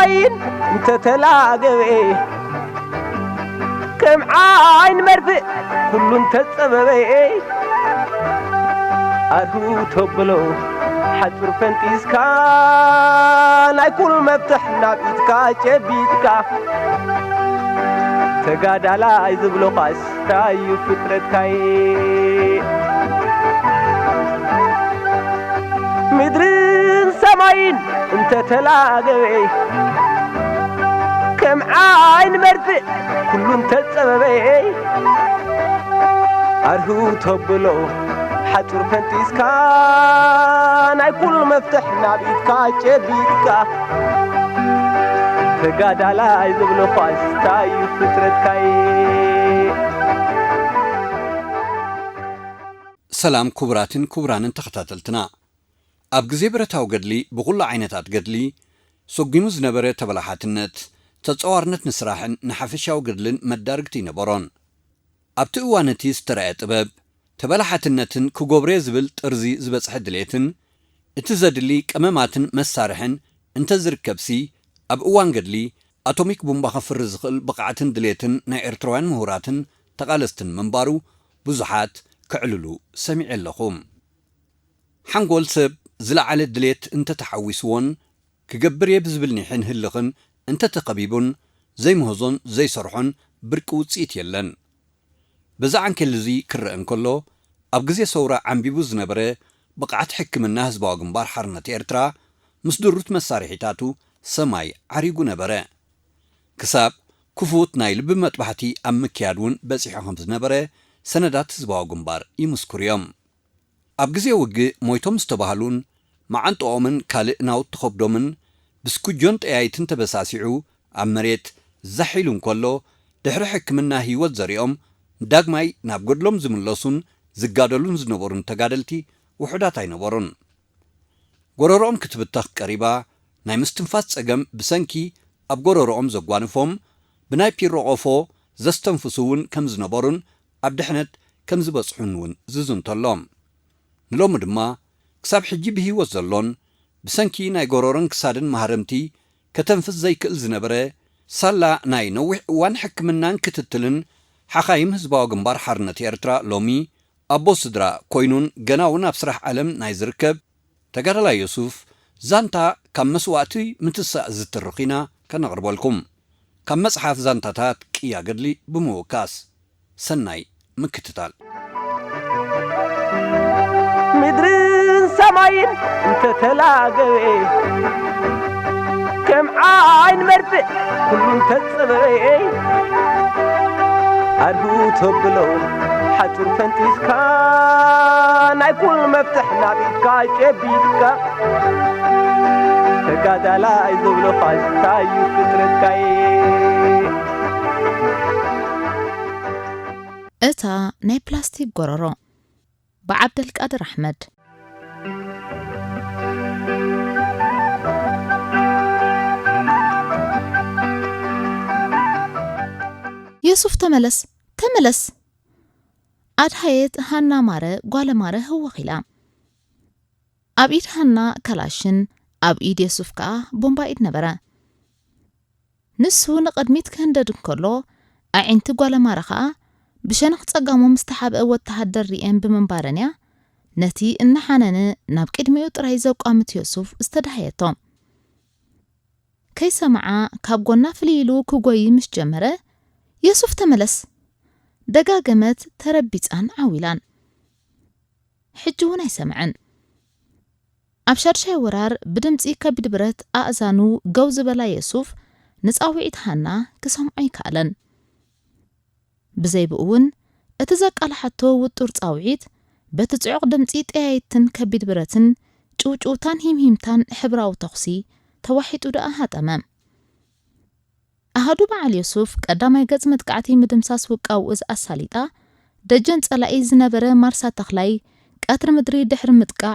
ዓይን እንተተላገበ ከም ዓይን መርፍእ ኩሉ እንተጸበበ ኣርሁ ተብሎ ሓጹር ፈንጢስካ ናይ ኩሉ መፍትሕ ናብ ኢድካ ጨቢጥካ ተጋዳላይ ዝብሎኻስ ታዩ ፍጥረትካይ ምድርን ሰማይን እንተተላገበ ከም ዓይን መርፍእ ኩሉ እንተጸበበ ኣርሁ ተብሎ ሓጹር ፈንጢስካ ናይ ኩሉ መፍትሕ ናብ ኢድካ ጨቢጥካ ተጋዳላይ ዝብሎ ኳስ ታዩ ፍጥረትካይ ሰላም ክቡራትን ክቡራንን ተኸታተልትና። ኣብ ግዜ ብረታዊ ገድሊ ብኹሉ ዓይነታት ገድሊ ሰጒሙ ዝነበረ ተበላሓትነት፣ ተጸዋርነት ንስራሕን ንሓፈሻዊ ገድልን መዳርግቲ ኣይነበሮን። ኣብቲ እዋን እቲ ዝተራእየ ጥበብ፣ ተበላሓትነትን ክጎብርየ ዝብል ጥርዚ ዝበጽሐ ድሌትን፣ እቲ ዘድሊ ቀመማትን መሳርሕን እንተዝርከብሲ፣ ኣብ እዋን ገድሊ ኣቶሚክ ቡምባ ከፍሪ ዝኽእል ብቕዓትን ድሌትን ናይ ኤርትራውያን ምሁራትን ተቓለስትን ምንባሩ ብዙሓት ከዕልሉ ሰሚዐ ኣለኹ። ሓንጎል ሰብ ዝለዓለ ድሌት እንተተሓዊስዎን ክገብር እየ ብዝብል ኒሕን ህልኽን እንተተኸቢቡን ዘይምህዞን ዘይሰርሖን ብርቂ ውጽኢት የለን። በዚ ዓንኬል እዚ ክረአ እንከሎ፣ ኣብ ግዜ ሰውራ ዓንቢቡ ዝነበረ ብቕዓት ሕክምና ህዝባዊ ግንባር ሓርነት ኤርትራ ምስ ድሩት መሳርሒታቱ ሰማይ ዓሪጉ ነበረ። ክሳብ ክፉት ናይ ልቢ መጥባሕቲ ኣብ ምክያድ እውን በጺሑ ከም ዝነበረ ሰነዳት ህዝባዊ ግንባር ይምስክሩ እዮም። ኣብ ግዜ ውግእ ሞይቶም ዝተባህሉን መዓንጥኦምን ካልእ ናውቲ ከብዶምን ብስኩጆን ጠያይትን ተበሳሲዑ ኣብ መሬት ዛሕ ኢሉ እንከሎ፣ ድሕሪ ሕክምና ህይወት ዘሪኦም ዳግማይ ናብ ገድሎም ዝምለሱን ዝጋደሉን ዝነበሩን ተጋደልቲ ውሑዳት ኣይነበሩን። ጎረሮኦም ክትብተኽ ቀሪባ፣ ናይ ምስትንፋስ ጸገም ብሰንኪ ኣብ ጎረሮኦም ዘጓንፎም፣ ብናይ ፒሮ ቆፎ ዘስተንፍሱ እውን ከም ዝነበሩን ኣብ ድሕነት ከም ዝበጽሑን እውን ዝዝንቶ ኣሎ። ንሎሚ ድማ ክሳብ ሕጂ ብህይወት ዘሎን ብሰንኪ ናይ ጎረሮን ክሳድን ማህረምቲ ከተንፍስ ዘይክእል ዝነበረ፣ ሳላ ናይ ነዊሕ እዋን ሕክምናን ክትትልን ሓኻይም ህዝባዊ ግንባር ሓርነት ኤርትራ ሎሚ ኣቦ ስድራ ኮይኑን ገና እውን ኣብ ስራሕ ዓለም ናይ ዝርከብ ተጋዳላይ ዮሱፍ ዛንታ ካብ መስዋእቲ ምትሳእ ዝትርኽ ኢና ከነቕርበልኩም። ካብ መጽሓፍ ዛንታታት ቅያ ገድሊ ብምውካስ ሰናይ ምክትታል። ምድርን ሰማይን እንተተላገበ ከም ዓይን መርፍእ ኩሉ እንተጸበበ ኣድሁ ተብሎ ሓጹር ፈንጢስካ ናይ ኩሉ መፍትሕ ናብ ኢድካ ጨቢጥካ ተጋዳላይ ዝብሎ ፋሽስታ እዩ ፍጥረትካይ። እታ ናይ ፕላስቲክ ጎረሮ ብዓብደልቃድር ኣሕመድ። የሱፍ ተመለስ፣ ተመለስ! ኣድሃየት ሃና ማረ ጓለ ማረ ህወኽ ኢላ። ኣብ ኢድ ሃና ከላሽን ኣብ ኢድ የሱፍ ከኣ ቦምባ ኢድ ነበረ። ንሱ ንቕድሚት ክህንደድ እንከሎ፣ ኣዒንቲ ጓለ ማረ ኸኣ ብሸነኽ ጸጋሞም ዝተሓብአ ወተሃደር ርእየን ብምንባረን እያ ነቲ እናሓነነ ናብ ቅድሚኡ ጥራይ ዘቋምት ዮሱፍ ዝተደሃየቶ። ከይሰምዓ ካብ ጎና ፍልይ ኢሉ ክጎዪ ምስ ጀመረ፣ "የሱፍ ተመለስ!" ደጋገመት ተረቢጻን ዓው ኢላን። ሕጂ እውን ኣይሰምዐን። ኣብ ሻድሻይ ወራር ብድምጺ ከቢድ ብረት ኣእዛኑ ገው ዝበላ የሱፍ ንጻውዒት ሃና ክሰምዖ ኣይከኣለን። ብዘይ ብኡ እውን እቲ ዘቃልሓቶ ውጡር ጻውዒት በቲ ጽዑቕ ድምጺ ጠያይትን ከቢድ ብረትን ጭውጭውታን ሂምሂምታን ሕብራዊ ተኹሲ ተዋሒጡ ደኣ ሃጠመ። ኣሃዱ በዓል ዮሱፍ ቀዳማይ ገጽ መጥቃዕቲ ምድምሳስ ውቃው እዝ ኣሳሊጣ፣ ደጀን ጸላኢ ዝነበረ ማርሳ ተኽላይ ቀትሪ ምድሪ ድሕሪ ምጥቃዕ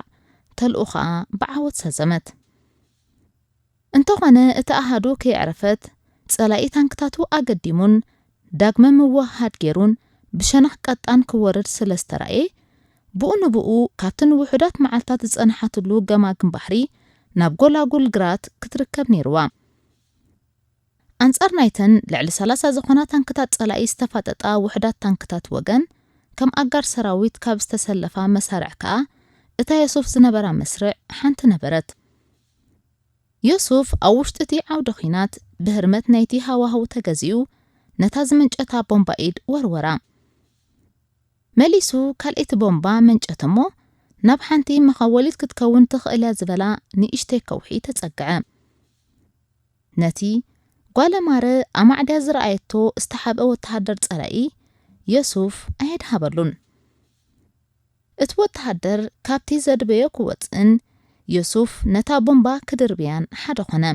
ተልእኾኣ ብዓወት ሰዘመት። እንተኾነ እቲ ኣሃዱ ከየዕረፈት ጸላኢ ታንክታቱ ኣገዲሙን ዳግመ ምውህሃድ ገይሩን ብሸነኽ ቀጣን ክወርድ ስለ ዝተራእየ፣ ብኡ ንብኡ ካብቲ ንውሑዳት መዓልታት ዝጸንሓትሉ ገማግም ባሕሪ ናብ ጎላጉል ግራት ክትርከብ ነይርዋ። ኣንጻር ናይተን ልዕሊ ሰላሳ ዝኾና ታንክታት ጸላኢ ዝተፋጠጣ ውሑዳት ታንክታት ወገን፣ ከም ኣጋር ሰራዊት ካብ ዝተሰለፋ መሳርዕ ከኣ፣ እታ የሱፍ ዝነበራ መስርዕ ሓንቲ ነበረት። ዮሱፍ ኣብ ውሽጢ እቲ ዓውደ ኲናት ብህርመት ናይቲ ሃዋህው ተገዚኡ ነታ ዝመንጨታ ቦምባ ኢድ ወርወራ። መሊሱ ካልኣይቲ ቦምባ መንጨት እሞ ናብ ሓንቲ መኸወሊት ክትከውን ትኽእል እያ ዝበላ ንእሽተይ ከውሒ ተጸግዐ። ነቲ ጓለ ማረ ኣማዕድያ ዝረኣየቶ ዝተሓብአ ወተሃደር ጸላኢ ዮሱፍ ኣየድሃበሉን። እቲ ወተሃደር ካብቲ ዘድበዮ ክወጽእን ዮሱፍ ነታ ቦምባ ክድርብያን ሓደ ኾነ።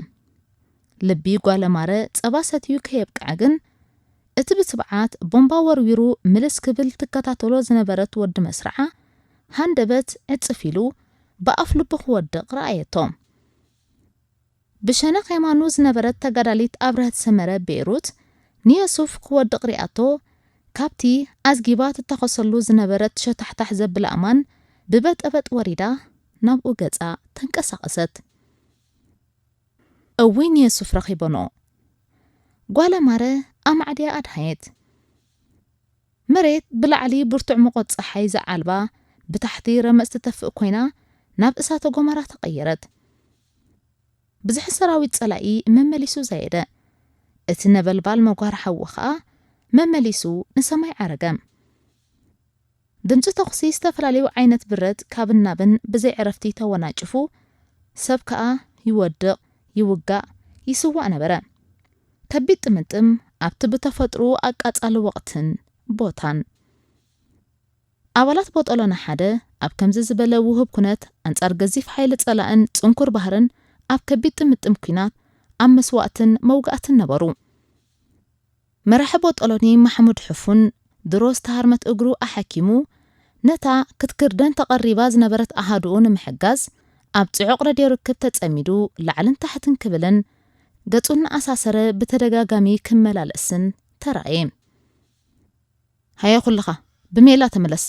ልቢ ጓለ ማረ ጸባ ሰትዩ ከየብቅዐ ግን፣ እቲ ብትብዓት ቦምባ ወርዊሩ ምልስ ክብል ትከታተሎ ዝነበረት ወዲ መስርዓ ሃንደበት ዕጽፍ ኢሉ ብኣፍ ልቡ ክወድቕ ረኣየቶ። ብሸነኽ የማኑ ዝነበረት ተጋዳሊት ኣብረህት ሰመረ ቤይሩት ንዮሱፍ ክወድቕ ሪኣቶ፣ ካብቲ ኣዝጊባ ትተኸሰሉ ዝነበረት ሸታሕታሕ ዘብል ኣእማን ብበጠበጥ ወሪዳ ናብኡ ገጻ ተንቀሳቐሰት። እውይ ንዮሱፍ ረኺበኖ። ጓለ ማረ ኣማዕድያ ኣድሃየት። መሬት ብላዕሊ ብርቱዕ ሙቐት ጸሓይ ዝዓልባ፣ ብታሕቲ ረመጽ ትተፍእ ኮይና ናብ እሳተ ጎመራ ተቐየረት። ብዝሒ ሰራዊት ጸላኢ መመሊሱ ዘየደ። እቲ ነበልባል መጓር ሓዊ ኸኣ መመሊሱ ንሰማይ ዓረገ። ድምጺ ተኹሲ ዝተፈላለዩ ዓይነት ብረት ካብን ናብን ብዘይ ዕረፍቲ ተወናጭፉ፣ ሰብ ከኣ ይወድቕ፣ ይውጋእ፣ ይስዋእ ነበረ። ከቢድ ጥምጥም ኣብቲ ብተፈጥሮ ኣቃጻሊ ወቕትን ቦታን። ኣባላት ቦጦሎኒ ሓደ ኣብ ከምዚ ዝበለ ውሁብ ኩነት ኣንጻር ገዚፍ ሓይሊ ጸላእን ጽንኩር ባህርን ኣብ ከቢድ ጥምጥም ኲናት ኣብ መስዋእትን መውጋእትን ነበሩ። መራሒ ቦጦሎኒ ማሕሙድ ሕፉን ድሮ ዝተሃርመት እግሩ ኣሓኪሙ ነታ ክትክርደን ተቐሪባ ዝነበረት ኣሃዱኡ ንምሕጋዝ ኣብ ጽዑቕ ረድዮ ርክብ ተጸሚዱ ላዕልን ታሕትን ክብልን ገጹ እናኣሳሰረ ብተደጋጋሚ ክመላለስን ተራእየ። ሃየ ኩልኻ ብሜላ ተመለስ፣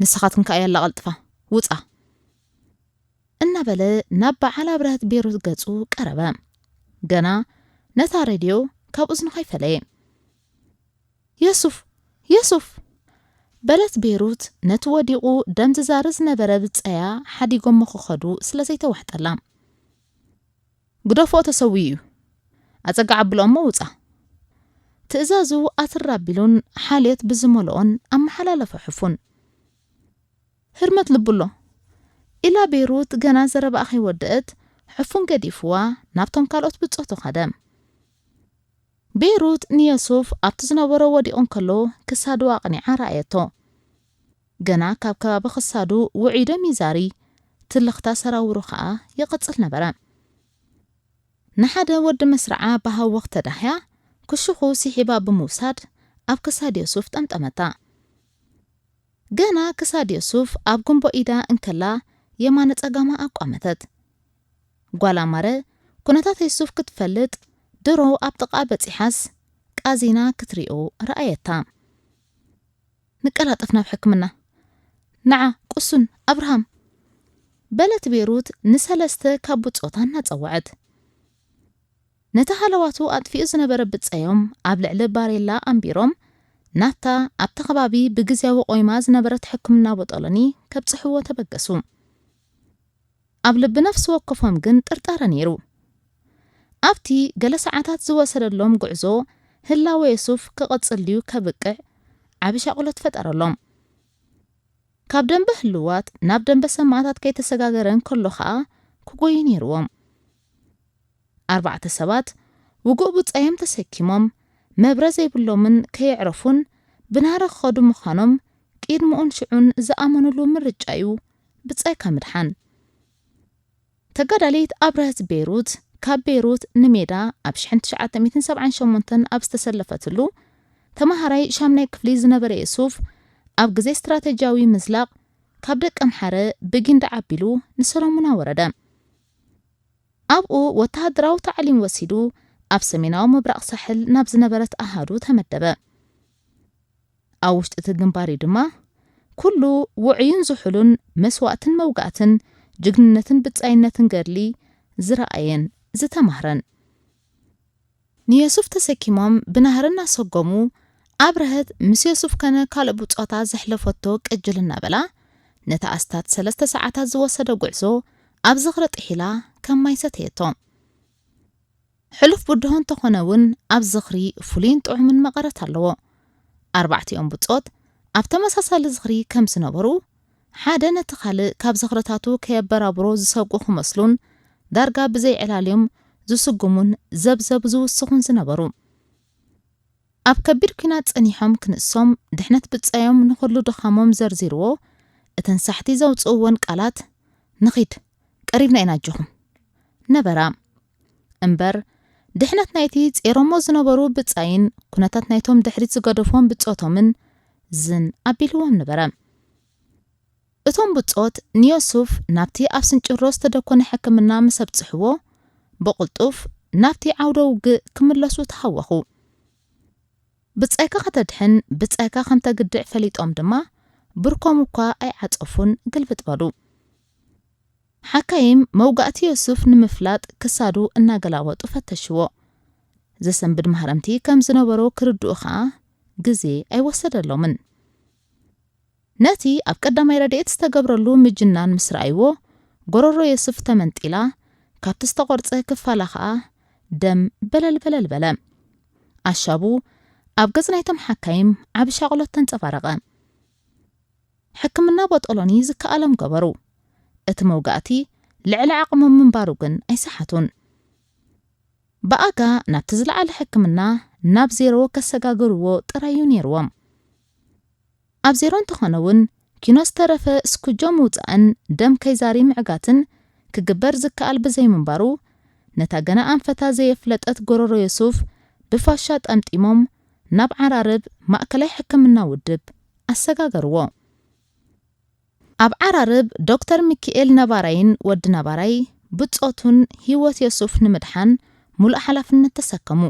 ንስኻትክን ከኣ ያላ ቀልጥፋ ውጻ እናበለ ናብ በዓል ኣብረህት ቤሩት ገጹ ቀረበ። ገና ነታ ሬድዮ ካብ እዝኑ ከይፈለየ። የሱፍ! የሱፍ! በለት ቤሩት ነቲ ወዲቑ ደም ዝዛሪ ዝነበረ ብጸያ ሓዲጎሞ ክኸዱ ስለ ዘይተዋሕጠላ። ግደፎ ተሰዊኡ እዩ። ኣጸጋዕ ኣብልኦ እሞ ውጻ። ትእዛዙ ኣትር ኣቢሉን ሓልዮት ብዝመልኦን ኣመሓላለፎ ሕፉን። ህርመት ልቡ ኣሎ። ኢላ ቤሩት ገና ዘረባኣ ከይወደአት ሕፉን ገዲፍዋ ናብቶም ካልኦት ብጾቱ ከደ። ቤሩት ንዮሱፍ ኣብቲ ዝነበሮ ወዲቑ እንከሎ ክሳዱ ኣቕኒዓ ረኣየቶ። ገና ካብ ከባቢ ክሳዱ ውዒዶ ሚዛሪ ትልኽታ ሰራውሩ ኸኣ ይቕጽል ነበረ። ንሓደ ወዲ መስርዓ ብሃወኽ ተዳህያ ክሹኹ ስሒባ ብምውሳድ ኣብ ክሳድ ዮሱፍ ጠምጠመታ። ገና ክሳድ ዮሱፍ ኣብ ጉንቦ ኢዳ እንከላ የማነ ጸጋማ ኣቋመተት። ጓል ኣማረ ኩነታት ዮሱፍ ክትፈልጥ ድሮ ኣብ ጥቓ በጺሓስ ቃዚና ክትሪኦ ረኣየታ። ንቀላጠፍ ናብ ሕክምና። ንዓ ቁሱን ኣብርሃም በለት ቤሩት ንሰለስተ ካብ ብጾታ እናጸወዐት። ነቲ ሃለዋቱ ኣጥፊኡ ዝነበረ ብጸዮም ኣብ ልዕሊ ባሬላ ኣንቢሮም ናብታ ኣብቲ ከባቢ ብግዝያዊ ቆይማ ዝነበረት ሕክምና ቦጦሎኒ ከብጽሕዎ ተበገሱ። ኣብ ልቢ ነፍሲ ወከፎም ግን ጥርጣረ ነይሩ። ኣብቲ ገለ ሰዓታት ዝወሰደሎም ጉዕዞ ህላወ የሱፍ ክቕጽል ድዩ ከብቅዕ ዓቢ ሻቕሎት ፈጠረሎም። ካብ ደንበ ህልዋት ናብ ደንበ ሰማእታት ከይተሰጋገረ እንከሎ ኸኣ ክጎዩ ነይርዎም። ኣርባዕተ ሰባት ውጉእ ብጻዮም ተሰኪሞም መብረ ዘይብሎምን ከየዕረፉን ብናህሪ ክኸዱ ምዃኖም ቅድምኡን ሽዑን ዝኣመኑሉ ምርጫ እዩ ብጻይካ ምድሓን። ተጋዳሊት ኣብረህት ቤይሩት ካብ ቤይሩት ንሜዳ ኣብ ሽሕን ትሽዓተ ሚእትን ሰብዓን ሸሞንተን ኣብ ዝተሰለፈትሉ ተማሃራይ ሻምናይ ክፍሊ ዝነበረ የሱፍ ኣብ ግዜ ስትራተጂያዊ ምዝላቕ ካብ ደቀምሓረ ብጊንዳዕ ኣቢሉ ንሰሎሙና ወረደ። ኣብኡ ወተሃደራዊ ታዕሊም ወሲዱ ኣብ ሰሜናዊ ምብራቕ ሳሕል ናብ ዝነበረት ኣሃዱ ተመደበ። ኣብ ውሽጢ እቲ ግንባር እዩ ድማ ኩሉ ውዑይን ዝሑሉን መስዋእትን መውጋእትን ጅግንነትን ብጻይነትን ገድሊ ዝረኣየን ዝተማህረን። ንዮሱፍ ተሰኪሞም ብናህሪ እናሰጎሙ፣ ኣብረሀት ምስ ዮሱፍ ከነ ካልእ ብጾታ ዘሕለፈቶ ቅጅል እናበላ፣ ነቲ ኣስታት ሰለስተ ሰዓታት ዝወሰደ ጉዕዞ ኣብ ዝኽሪ ጥሒላ ከም ማይ ሰተየቶ። ሕሉፍ ብድሆ እንተኾነ እውን ኣብ ዝኽሪ ፍሉይን ጥዑምን መቐረት ኣለዎ። ኣርባዕቲኦም ብጾት ኣብ ተመሳሳሊ ዝኽሪ ከም ዝነበሩ፣ ሓደ ነቲ ካልእ ካብ ዝኽርታቱ ከየበራብሮ ዝሰጉ ክመስሉን ዳርጋ ብዘይ ዕላልዮም ዝስጉሙን ዘብዘብ ዝውስኹን ዝነበሩ። ኣብ ከቢድ ኲናት ጸኒሖም ክንሶም ድሕነት ብጻዮም ንኹሉ ድኻሞም ዘርዚርዎ፣ እተን ሳሕቲ ዘውጽእወን ቃላት "ንኺድ፣ ቀሪብና ኢና ኣጆኹም" ነበራ። እምበር ድሕነት ናይቲ ጼሮሞ ዝነበሩ ብጻይን ኩነታት ናይቶም ድሕሪት ዝገደፎም ብጾቶምን ዝን ኣቢልዎም ነበረ። እቶም ብጾት ንዮሱፍ ናብቲ ኣብ ስንጭሮ ዝተደኮነ ሕክምና ምስ ኣብጽሕዎ፣ ብቕልጡፍ ናብቲ ዓውደ ውግእ ክምለሱ ተሃወኹ። ብጻይካ ከተድሕን ብጻይካ ከም ተግድዕ ፈሊጦም ድማ፣ ብርኮም እኳ ኣይዓጸፉን፣ ግልብጥ በሉ። ሓካይም መውጋእቲ ዮሱፍ ንምፍላጥ ክሳዱ እናገላበጡ ፈተሽዎ። ዘሰንብድ ማህረምቲ ከም ዝነበሮ ክርድኡ ኸኣ ግዜ ኣይወሰደሎምን። ነቲ ኣብ ቀዳማይ ረድኤት ዝተገብረሉ ምጅናን ምስ ረኣይዎ፣ ጎረሮ ዮሱፍ ተመንጢላ፣ ካብቲ ዝተቖርጸ ክፋላ ኸኣ ደም በለል በለል በለ። ኣሻቡ ኣብ ገጽ ናይቶም ሓካይም ዓቢ ሻቕሎት ተንጸባረቐ። ሕክምና ቦጦሎኒ ዝከኣሎም ገበሩ። እቲ መውጋእቲ ልዕሊ ዓቕሞም ምንባሩ ግን ኣይሰሓቱን። ብኣጋ ናብቲ ዝለዓለ ሕክምና ናብ ዜሮ ከሰጋግርዎ ጥራይ እዩ ነይርዎም። ኣብ ዜሮ እንተኾነ እውን፣ ኪኖ ዝተረፈ ስኩጆ ምውጻእን ደም ከይዛሪ ምዕጋትን ክግበር ዝከኣል ብዘይምንባሩ፣ ነታ ገና ኣንፈታ ዘየፍለጠት ጎረሮ ዮሱፍ ብፋሻ ጠምጢሞም ናብ ዓራርብ ማእከላይ ሕክምና ውድብ ኣሰጋገርዎ። ኣብ ዓራርብ ዶክተር ሚኪኤል ነባራይን ወዲ ነባራይ ብጾቱን ህይወት ዮሱፍ ንምድሓን ሙሉእ ሓላፍነት ተሰከሙ።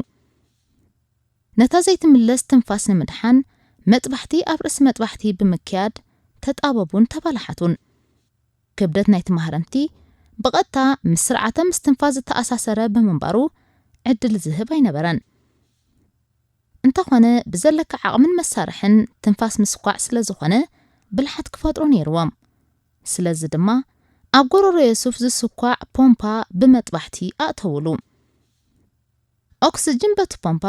ነታ ዘይትምለስ ትንፋስ ንምድሓን መጥባሕቲ ኣብ ርእሲ መጥባሕቲ ብምክያድ ተጣበቡን ተባላሓቱን። ክብደት ናይቲ ማህረምቲ ብቐጥታ ምስ ስርዓተ ምስትንፋስ ዝተኣሳሰረ ብምንባሩ ዕድል ዝህብ ኣይነበረን። እንተኾነ ብዘለካ ዓቕምን መሳርሕን ትንፋስ ምስኳዕ ስለ ዝኾነ ብልሓት ክፈጥሩ ነይርዎም። ስለዚ ድማ ኣብ ጎረሮ የሱፍ ዝስኳዕ ፖምፓ ብመጥባሕቲ ኣእተውሉ። ኦክስጅን በቲ ፖምፓ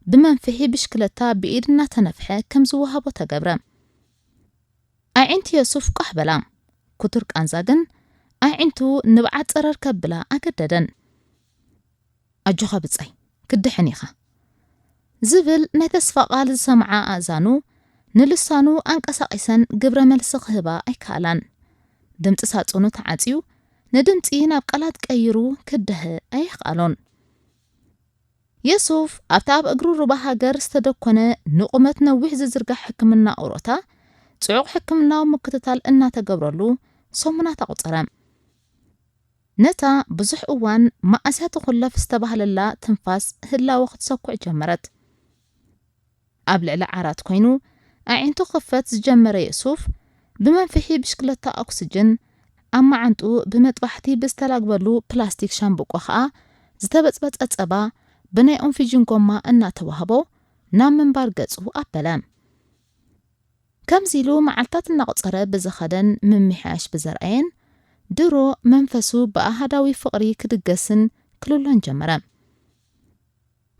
ብመንፍሒ ብሽክለታ ብኢድ እናተነፍሐ ከም ዝወሃቦ ተገብረ። ኣዒንቲ የሱፍ ቋሕ በላ። ክቱር ቃንዛ ግን ኣዒንቱ ንብዓት ጸረር ከብላ ኣገደደን። "ኣጆኻ ብጻይ፣ ክድሕን ኢኻ" ዝብል ናይ ተስፋ ቃል ዝሰምዓ ኣእዛኑ ንልሳኑ ኣንቀሳቒሰን ግብረ መልሲ ክህባ ኣይከኣላን። ድምጺ ሳጹኑ ተዓጽዩ ንድምጺ ናብ ቃላት ቀይሩ ክደሀ ኣየኽኣሎን። የሱፍ ኣብቲ ኣብ እግሪ ሩባ ሃገር ዝተደኮነ ንቑመት ነዊሕ ዝዝርጋሕ ሕክምና ኦሮታ ጽዑቕ ሕክምናዊ ምክትታል እናተገብረሉ ሰሙናት ኣቑጸረ። ነታ ብዙሕ እዋን መኣስያ ትኹለፍ ዝተባህለላ ትንፋስ ህላወ ክትሰኩዕ ጀመረት። ኣብ ልዕሊ ዓራት ኮይኑ ኣዒንቱ ክኽፈት ዝጀመረ የሱፍ፣ ብመንፍሒ ብሽክለታ ኦክስጅን ኣብ መዓንጥኡ ብመጥባሕቲ ብዝተላግበሉ ፕላስቲክ ሻምብቆ ኸኣ ዝተበጽበጸ ጸባ ብናይ ኦንፊጅን ጎማ እናተዋህቦ ናብ ምንባር ገጹ ኣበለ። ከምዚ ኢሉ መዓልታት እናቑጸረ ብዝኸደን ምምሕያሽ ብዘርኣየን፣ ድሮ መንፈሱ ብኣሃዳዊ ፍቕሪ ክድገስን ክልሎን ጀመረ።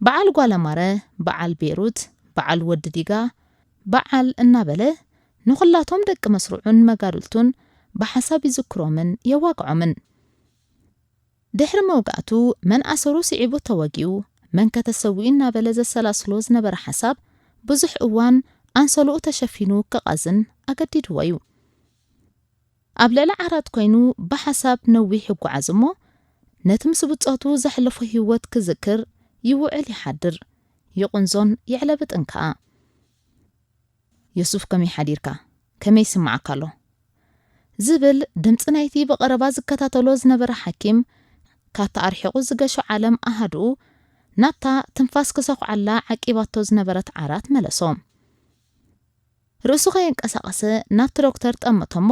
በዓል ጓለማረ፣ በዓል ቤሩት፣ በዓል ወዲ ዲጋ፣ በዓል እናበለ ንኹላቶም ደቂ መስርዑን መጋድልቱን ብሓሳብ ይዝክሮምን የዋግዖምን። ድሕሪ መውጋእቱ መን ኣሰሩ ስዒቡ ተወጊኡ፣ መን ከተሰዊኡ እናበለ ዘሰላስሎ ዝነበረ ሓሳብ ብዙሕ እዋን ኣንሶልኡ ተሸፊኑ ክቐዝን ኣገዲድዎ እዩ። ኣብ ልዕሊ ዓራት ኮይኑ ብሓሳብ ነዊሕ ይጓዓዝ እሞ፣ ነቲ ምስ ብጾቱ ዘሕለፎ ህይወት ክዝክር ይውዕል ይሓድር፣ ይቕንዞን የዕለብጥን ከኣ። "የሱፍ፣ ከመይ ሓዲርካ? ከመይ ይስምዓካ ኣሎ?" ዝብል ድምጺ ናይቲ ብቐረባ ዝከታተሎ ዝነበረ ሓኪም፣ ካብቲ ኣርሒቑ ዝገሾ ዓለም ኣሃድኡ ናብታ ትንፋስ ክሰኹዓላ ዓቂባቶ ዝነበረት ዓራት መለሶ። ርእሱ ከየንቀሳቐሰ ናብቲ ዶክተር ጠመቶ እሞ፣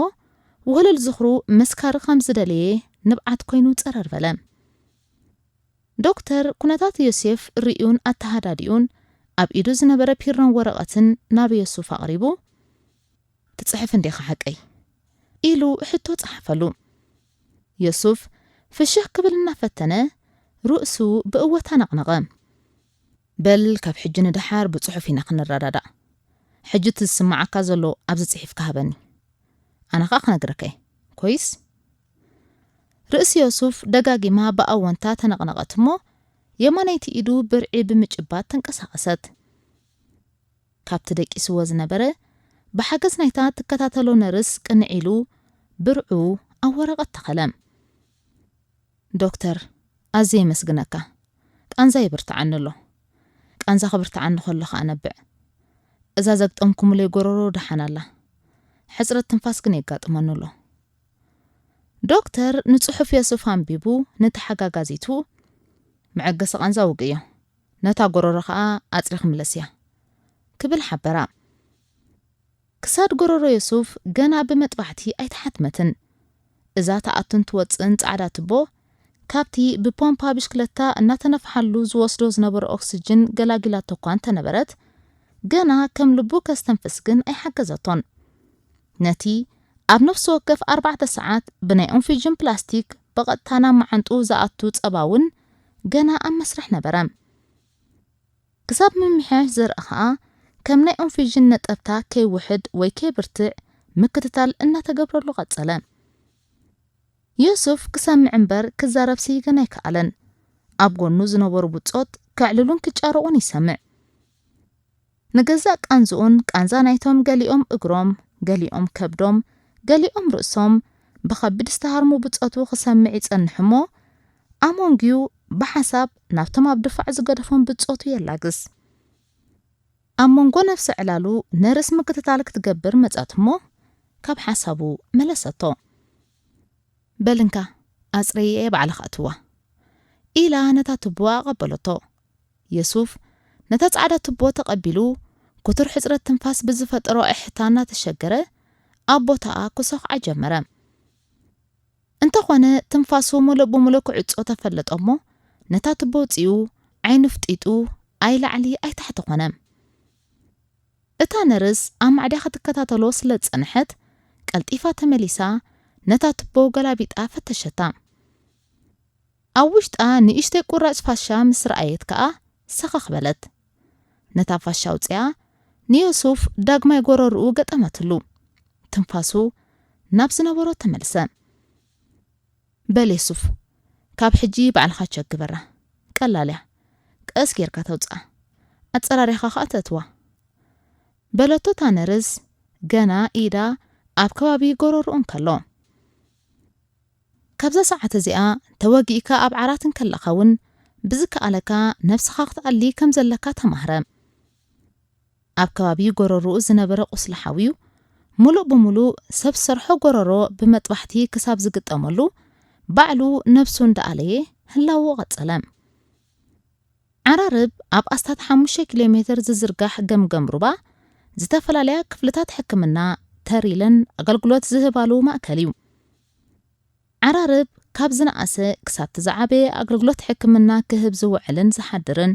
ውህሉል ዝኽሩ መስካሪ ከም ዝደለየ ንብዓት ኮይኑ ጸረር በለ። ዶክተር ኩነታት ዮሴፍ ርእዩን ኣተሃዳዲኡን ኣብ ኢዱ ዝነበረ ፒሮን ወረቐትን ናብ ዮሱፍ ኣቕሪቡ፣ "ትጽሕፍ እንዲኻ ሓቀይ?" ኢሉ ሕቶ ጸሓፈሉ። ዮሱፍ ፍሽኽ ክብል እናፈተነ ርእሱ ብእወታ ነቕነቐ። "በል፣ ካብ ሕጂ ንደሓር ብጽሑፍ ኢና ክንረዳዳእ። ሕጂ እቲ ዝስምዓካ ዘሎ ኣብዚ ጽሒፍካ ሃበኒ። ኣነ ኸኣ ክነግረካ እየ። ኮይስ?" ርእሲ ዮሱፍ ደጋጊማ ብኣወንታ ተነቕነቐት እሞ፣ የማነይቲ ኢዱ ብርዒ ብምጭባጥ ተንቀሳቐሰት። ካብቲ ደቂስዎ ዝነበረ፣ ብሓገዝ ናይታ ትከታተሎ ነርስ ቅንዕ ኢሉ ብርዑ ኣብ ወረቐት ተኸለ። "ዶክተር፣ ኣዝየ የመስግነካ። ቃንዛ ይብርትዓኒ ኣሎ። ቃንዛ ክብርትዓኒ ከሎ ከኣ ነብዕ። እዛ ዘግጠምኩምለይ ጎረሮ ደሓን ኣላ። ሕጽረት ትንፋስ ግን የጋጥመኒ ኣሎ።" ዶክተር ንጽሑፍ ዮሱፍ ኣንቢቡ ንተሓጋጋዚቱ፣ "መዐገሲ ቃንዛ ውግእዮ። ነታ ጎረሮ ከኣ ኣጽሪኺ ምለስያ" ክብል ሓበራ። ክሳድ ጎረሮ ዮሱፍ ገና ብመጥባሕቲ ኣይተሓትመትን። እዛ ትኣቱን ትወጽእን ጻዕዳ ትቦ፣ ካብቲ ብፖምፓ ብሽክለታ እናተነፍሓሉ ዝወስዶ ዝነበረ ኦክስጅን ገላጊላቶ እኳ እንተነበረት፣ ገና ከም ልቡ ከስተንፍስ ግን ኣይሓገዘቶን። ነቲ ኣብ ነፍሲ ወከፍ ኣርባዕተ ሰዓት ብናይ ኦንፊጅን ፕላስቲክ ብቐጥታ ናብ መዓንጡ ዝኣቱ ጸባ እውን ገና ኣብ መስርሕ ነበረ። ክሳብ ምምሕያሽ ዘርኢ ኸኣ፣ ከም ናይ ኦንፊጅን ነጠብታ ከይውሕድ ወይ ከይብርትዕ ምክትታል እናተገብረሉ ቀጸለ። ዮሱፍ ክሰምዕ እምበር ክዛረብሲ ገና ኣይከኣለን። ኣብ ጎኑ ዝነበሩ ብጾት ከዕልሉን ክጫረቑን ይሰምዕ። ንገዛእ ቃንዝኡን ቃንዛ ናይቶም ገሊኦም እግሮም፣ ገሊኦም ከብዶም፣ ገሊኦም ርእሶም ብኸቢድ ዝተሃርሙ ብጾቱ ክሰምዕ ይጸንሕ እሞ፣ ኣሞንግዩ ብሓሳብ ናብቶም ኣብ ድፋዕ ዝገደፎም ብጾቱ የላግስ። ኣብ መንጎ ነፍሲ ዕላሉ ነርስ ምክትታል ክትገብር መጻት እሞ፣ ካብ ሓሳቡ መለሰቶ። "በልንካ፣ ኣጽረየ ባዕልኻ እትዋ" ኢላ ነታ ትቦ ኣቐበለቶ። የሱፍ ነታ ጻዕዳ ትቦ ተቐቢሉ፣ ክቱር ሕጽረት ትንፋስ ብዝፈጠሮ እሕታ እናተሸገረ፣ ኣብ ቦታኣ ክሰኹዓ ጀመረ። እንተኾነ፣ ትንፋሱ ምሉእ ብምሉእ ክዕጾ ተፈለጠ እሞ፣ ነታ ትቦ ውጺኡ፣ ዓይኑ ፍጢጡ፣ ኣይ ላዕሊ ኣይ ታሕቲ ኾነ። እታ ነርስ ኣብ ማዕድያ ክትከታተሎ ስለ ዝጸንሐት፣ ቀልጢፋ ተመሊሳ፣ ነታ ትቦ ገላቢጣ ፈተሸታ። ኣብ ውሽጣ ንእሽተይ ቁራጭ ፋሻ ምስ ረኣየት ከኣ፣ ሰኸኽ በለት። ነታ ፋሻ ኣውጺኣ፣ ንዮሱፍ ዳግማይ ጎረርኡ ገጠመትሉ። ትንፋሱ ናብ ዝነበሮ ተመልሰ። "በል የሱፍ፣ ካብ ሕጂ ባዕልኻ ቸክ ግበራ። ቀላል እያ። ቀስ ጌርካ ተውጽኣ። ኣጸራሪኻ ከኣ ተእትዋ" በለቶ እታ ነርስ፣ ገና ኢዳ ኣብ ከባቢ ጎረርኡ እንከሎ። ካብዛ ሰዓት እዚኣ ተወጊእካ ኣብ ዓራት እንከለኻ እውን ብዝከኣለካ ነብስኻ ክትኣሊ ከም ዘለካ ተማህረ። ኣብ ከባቢ ጎረርኡ ዝነበረ ቁስሊ ሓውዩ፣ ምሉእ ብምሉእ ሰብ ሰርሖ ጎረሮ ብመጥባሕቲ ክሳብ ዝግጠመሉ፣ ባዕሉ ነብሱ እንዳኣለየ ህላወኡ ቀጸለ። ዓራርብ ኣብ ኣስታት ሓሙሽተ ኪሎ ሜተር ዝዝርጋሕ ገምገም ሩባ፣ ዝተፈላለያ ክፍልታት ሕክምና ተር ኢለን ኣገልግሎት ዝህባሉ ማእከል እዩ። ዓራርብ ካብ ዝነኣሰ ክሳብ ዝዓበየ ኣገልግሎት ሕክምና ክህብ ዝውዕልን ዝሓድርን፣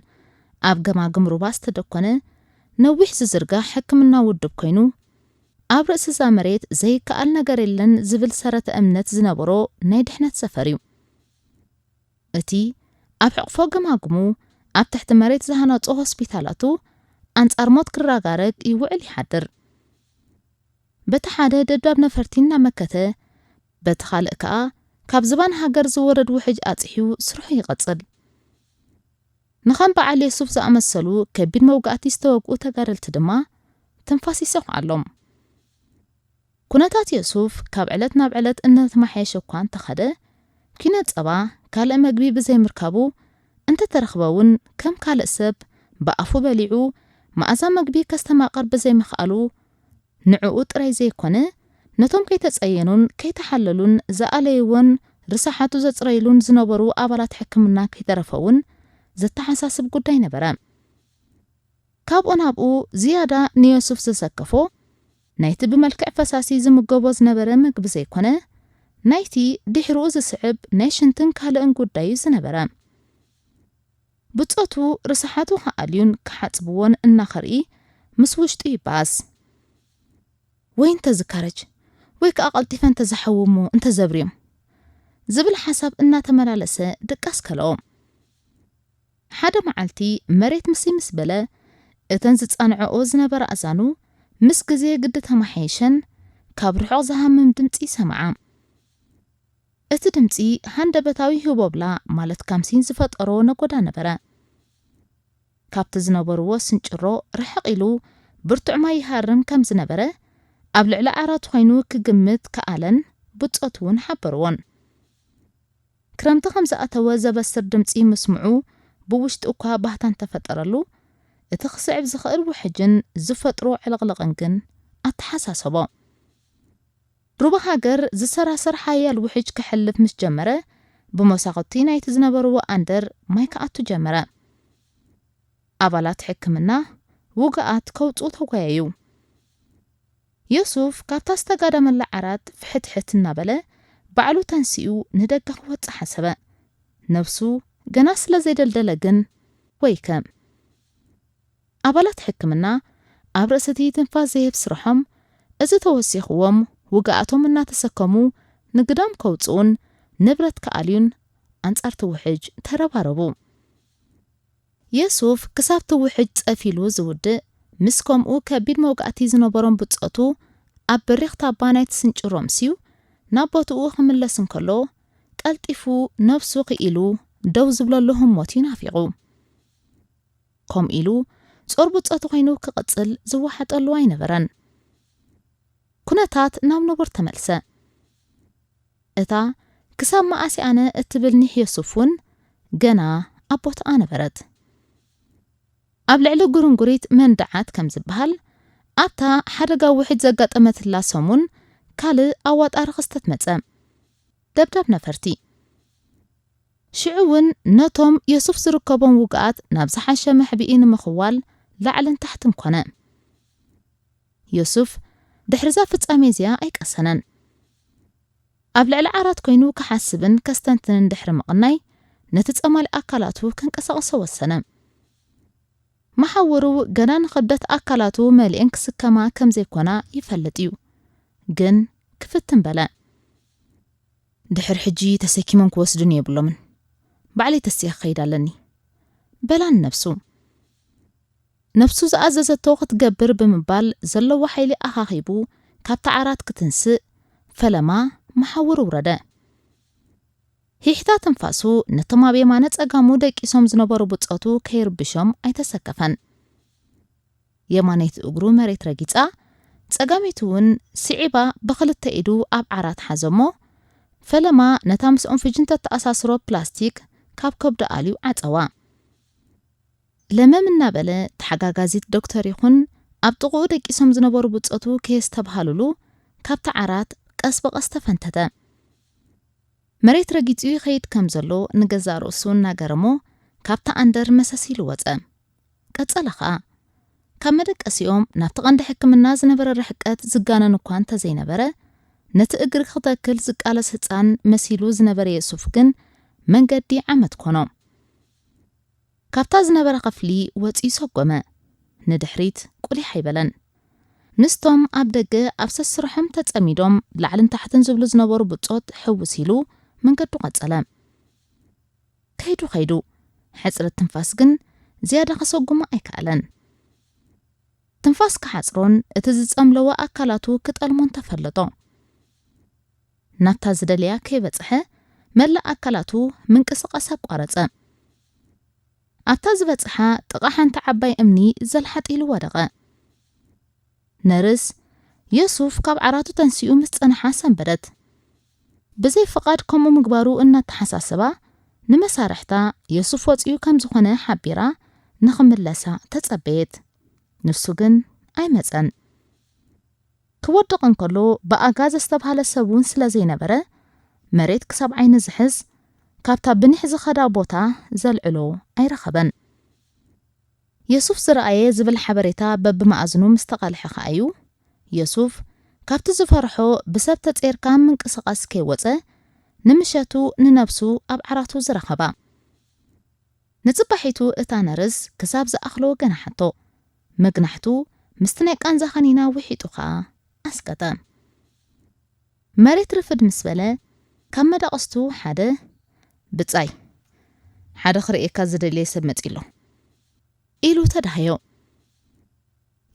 ኣብ ገማግም ሩባ ዝተደኮነ ነዊሕ ዝዝርጋሕ ሕክምና ውድብ ኮይኑ፣ ኣብ ርእሲ እዛ መሬት ዘይከኣል ነገር የለን ዝብል ሰረተ እምነት ዝነበሮ ናይ ድሕነት ሰፈር እዩ። እቲ ኣብ ሕቕፎ ገማግሙ ኣብ ትሕቲ መሬት ዝሃነጾ ሆስፒታላቱ ኣንጻር ሞት ክረጋረግ ይውዕል ይሓድር። በቲ ሓደ ደብዳብ ነፈርቲ እናመከተ፣ በቲ ካልእ ከኣ ካብ ዝባን ሃገር ዝወርድ ውሕጅ ኣጽሕዩ ስርሑ ይቐጽል። ንኸም በዓል የሱፍ ዝኣመሰሉ ከቢድ መውጋእቲ ዝተወግኡ ተጋደልቲ ድማ ትንፋስ ይሰኹዓሎም። ኩነታት የሱፍ ካብ ዕለት ናብ ዕለት እናተመሓየሸ እኳ እንተኸደ፣ ኪነ ጸባ ካልእ መግቢ ብዘይምርካቡ እንተተረኽበ እውን ከም ካልእ ሰብ ብኣፉ በሊዑ መኣዛ መግቢ ከስተማቕር ብዘይምኽኣሉ፣ ንዕኡ ጥራይ ዘይኮነ፣ ነቶም ከይተጸየኑን ከይተሓለሉን ዝኣለይዎን ርሳሓቱ ዘጽረይሉን ዝነበሩ ኣባላት ሕክምና ከይተረፈ እውን ዘተሓሳስብ ጉዳይ ነበረ። ካብኡ ናብኡ ዝያዳ ንዮሱፍ ዘሰከፎ፣ ናይቲ ብመልክዕ ፈሳሲ ዝምገቦ ዝነበረ ምግቢ ዘይኮነ፣ ናይቲ ድሕርኡ ዝስዕብ ናይ ሽንትን ካልእን ጉዳይ እዩ ዝነበረ። ብጾቱ ርስሓቱ ክኣልዩን ክሓጽብዎን እናኸርኢ ምስ ውሽጡ ይበኣስ። ወይ እንተዝካረጅ፣ ወይ ከኣ ቀልጢፈ እንተዝሓዊ እሞ እንተዘብርዮም ዝብል ሓሳብ እናተመላለሰ ድቃስ ከልኦ። ሓደ መዓልቲ መሬት ምስ ምስ በለ፣ እተን ዝጻንዐኦ ዝነበራ ኣእዛኑ ምስ ግዜ ግዲ ተማሓየሸን ካብ ርሑቕ ዝሃምም ድምጺ ሰምዓ። እቲ ድምጺ ሃንደበታዊ ህቦብላ ማለት ካምሲን ዝፈጠሮ ነጎዳ ነበረ። ካብቲ ዝነበርዎ ስንጭሮ ርሕቕ ኢሉ ብርቱዕ ማይ ይሃርም ከም ዝነበረ ኣብ ልዕሊ ዓራት ኮይኑ ክግምት ከኣለን ብጾቱ እውን ሓበርዎን። ክረምቲ ከም ዝኣተወ ዘበስር ድምጺ ምስምዑ ብውሽጡ እኳ ባህታ እንተፈጠረሉ፣ እቲ ክስዕብ ዝኽእል ውሕጅን ዝፈጥሮ ዕልቕልቕን ግን ኣተሓሳሰቦ። ሩባ ሃገር ዝሰራሰር ሓያል ውሕጅ ክሕልፍ ምስ ጀመረ፣ ብመሳኹቲ ናይቲ ዝነበርዎ ኣንደር ማይ ክኣቱ ጀመረ። ኣባላት ሕክምና ውግኣት ከውጽኡ ተጓየዩ። ዮሱፍ ካብታ ዝተጋደመላ ዓራት ፍሕትሕት እናበለ ባዕሉ ተንሲኡ ንደገ ክወጽእ ሓሰበ። ነብሱ ገና ስለ ዘይደልደለ ግን ወይከ። ኣባላት ሕክምና ኣብ ርእሲ እቲ ትንፋስ ዘይህብ ስርሖም፣ እዚ ተወሲኽዎም ውግኣቶም እናተሰከሙ ንግዳም ከውጽኡን ንብረት ክኣልዩን ኣንጻርቲ ውሕጅ ተረባረቡ። የሱፍ ክሳብ እቲ ውሕጅ ጸፊሉ ዝውድእ፣ ምስ ከምኡ ከቢድ መውጋእቲ ዝነበሮም ብጾቱ ኣብ በሪኽ ታባ ናይቲ ስንጭሮ ምስዩ ናብ ቦትኡ ክምለስ እንከሎ፣ ቀልጢፉ ነብሱ ክኢሉ ደው ዝብለሉ ህሞት እዩ ናፊቑ። ከምኡ ኢሉ ጾር ብጾቱ ኮይኑ ክቕጽል ዝወሓጠሉ ኣይነበረን። ኩነታት ናብ ንቡር ተመልሰ። እታ ክሳብ መኣስ ኣነ እትብል ኒሕ የሱፍ እውን ገና ኣብ ቦታኣ ነበረት። ኣብ ልዕሊ ጉርንጉሪት መንደዓት ከም ዝበሃል፣ ኣብታ ሓደጋ ውሕጅ ዘጋጠመትላ ሰሙን ካልእ ኣዋጣሪ ክስተት መጸ። ደብዳብ ነፈርቲ። ሽዑ እውን ነቶም የሱፍ ዝርከቦም ውግኣት ናብ ዝሓሸ መሕብኢ ንምኽዋል ላዕልን ታሕትን ኮነ። የሱፍ ድሕሪ እዛ ፍጻሜ እዚኣ ኣይቀሰነን። ኣብ ልዕሊ ዓራት ኮይኑ ክሓስብን ከስተንትንን ድሕሪ ምቕናይ፣ ነቲ ጸማሊ ኣካላቱ ከንቀሳቕሶ ወሰነ። መሓውሩ ገና ንኽብደት ኣካላቱ መሊኤን ክስከማ ከም ዘይኮና ይፈልጥ እዩ። ግን ክፍትን በለ። "ድሕሪ ሕጂ ተሰኪሞም ክወስዱኒ የብሎምን። ባዕለይ ተሲኤ ክኸይድ ኣለኒ" በላ ንነብሱ። ነብሱ ዝኣዘዘቶ ክትገብር ብምባል ዘለዎ ሓይሊ ኣኻኺቡ ካብታ ዓራት ክትንስእ፣ ፈለማ መሓውር ውረደ። ሂሕታ ትንፋሱ ነቶም ኣብ የማነ ጸጋሙ ደቂሶም ዝነበሩ ብጾቱ ከይርብሾም ኣይተሰከፈን። የማነይቲ እግሩ መሬት ረጊጻ፣ ጸጋመይቲ እውን ስዒባ ብኽልተ ኢዱ ኣብ ዓራት ሓዘሞ፣ ፈለማ ነታ ምስ ኦንፍጅን ተተኣሳስሮ ፕላስቲክ ካብ ከብዱ ኣልዩ ዓጸዋ። ለመም እናበለ ተሓጋጋዚት ዶክተር ይኹን ኣብ ጥቕኡ ደቂሶም ዝነበሩ ብጾቱ ከየስተብሃሉሉ ካብቲ ዓራት ቀስ ብቐስ ተፈንተተ። መሬት ረጊጹ ይኸይድ ከም ዘሎ ንገዛእ ርእሱ እናገረሞ ካብቲ ኣንደር መሰስ ኢሉ ወጸ። ቀጸለ ኸኣ። ካብ መደቀሲኦም ናብቲ ቀንዲ ሕክምና ዝነበረ ርሕቀት ዝጋነን እኳ እንተዘይነበረ፣ ነቲ እግሪ ክተክል ዝቃለስ ህጻን መሲሉ ዝነበረ የሱፍ ግን መንገዲ ዓመት ኮኖ። ካብታ ዝነበረ ክፍሊ ወጺኡ ሰጎመ። ንድሕሪት ቁሊሕ ኣይበለን። ምስቶም ኣብ ደገ ኣብ ሰስርሖም ተጸሚዶም ላዕልን ታሕትን ዝብሉ ዝነበሩ ብጾት ሕውስ ኢሉ መንገዱ ቀጸለ። ከይዱ ከይዱ፣ ሕጽረት ትንፋስ ግን ዝያዳ ከሰጉሞ ኣይከኣለን። ትንፋስ ክሓጽሮን እቲ ዝጸምለወ ኣካላቱ ክጠልሞን ተፈለጦ። ናብታ ዝደለያ ከይበጽሐ፣ መላእ ኣካላቱ ምንቅስቓስ ኣቋረጸ። ኣብታ ዝበጽሓ ጥቓ ሓንቲ ዓባይ እምኒ ዘልሓጥ ኢሉ ወደቐ። ነርስ፣ የሱፍ ካብ ዓራቱ ተንሲኡ ምስ ጸንሓ ሰንበደት። ብዘይ ፍቓድ ከምኡ ምግባሩ እናተሓሳሰባ፣ ንመሳርሕታ የሱፍ ወጺኡ ከም ዝኾነ ሓቢራ ንኽምለሳ ተጸበየት። ንሱ ግን ኣይመጸን። ክወድቕ እንከሎ ብኣጋ ዘስተብሃለ ሰብ እውን ስለ ዘይነበረ፣ መሬት ክሳብ ዓይኒ ዝሕዝ፣ ካብታ ብኒሕ ዝኸዳ ቦታ ዘልዕሎ ኣይረኸበን። የሱፍ ዝረኣየ ዝብል ሓበሬታ በብመኣዝኑ ምስ ተቓልሐ ከኣ እዩ፣ የሱፍ ካብቲ ዝፈርሖ ብሰብ ተጼርካ ምንቅስቓስ ከይወጸ፣ ንምሸቱ ንነብሱ ኣብ ዓራቱ ዝረኸባ። ንጽባሒቱ እታ ነርስ ክሳብ ዝኣኽሎ ገናሓቶ። መግናሕቱ ምስቲ ናይ ቃንዛ ከኒና ውሒጡ ኸኣ ኣስቀጠ። መሬት ርፍድ ምስ በለ፣ ካብ መዳቕስቱ ሓደ፣ "ብጻይ፣ ሓደ ክርእየካ ዝደልየ ሰብ መጺኡ ኣሎ" ኢሉ ተዳህዮ።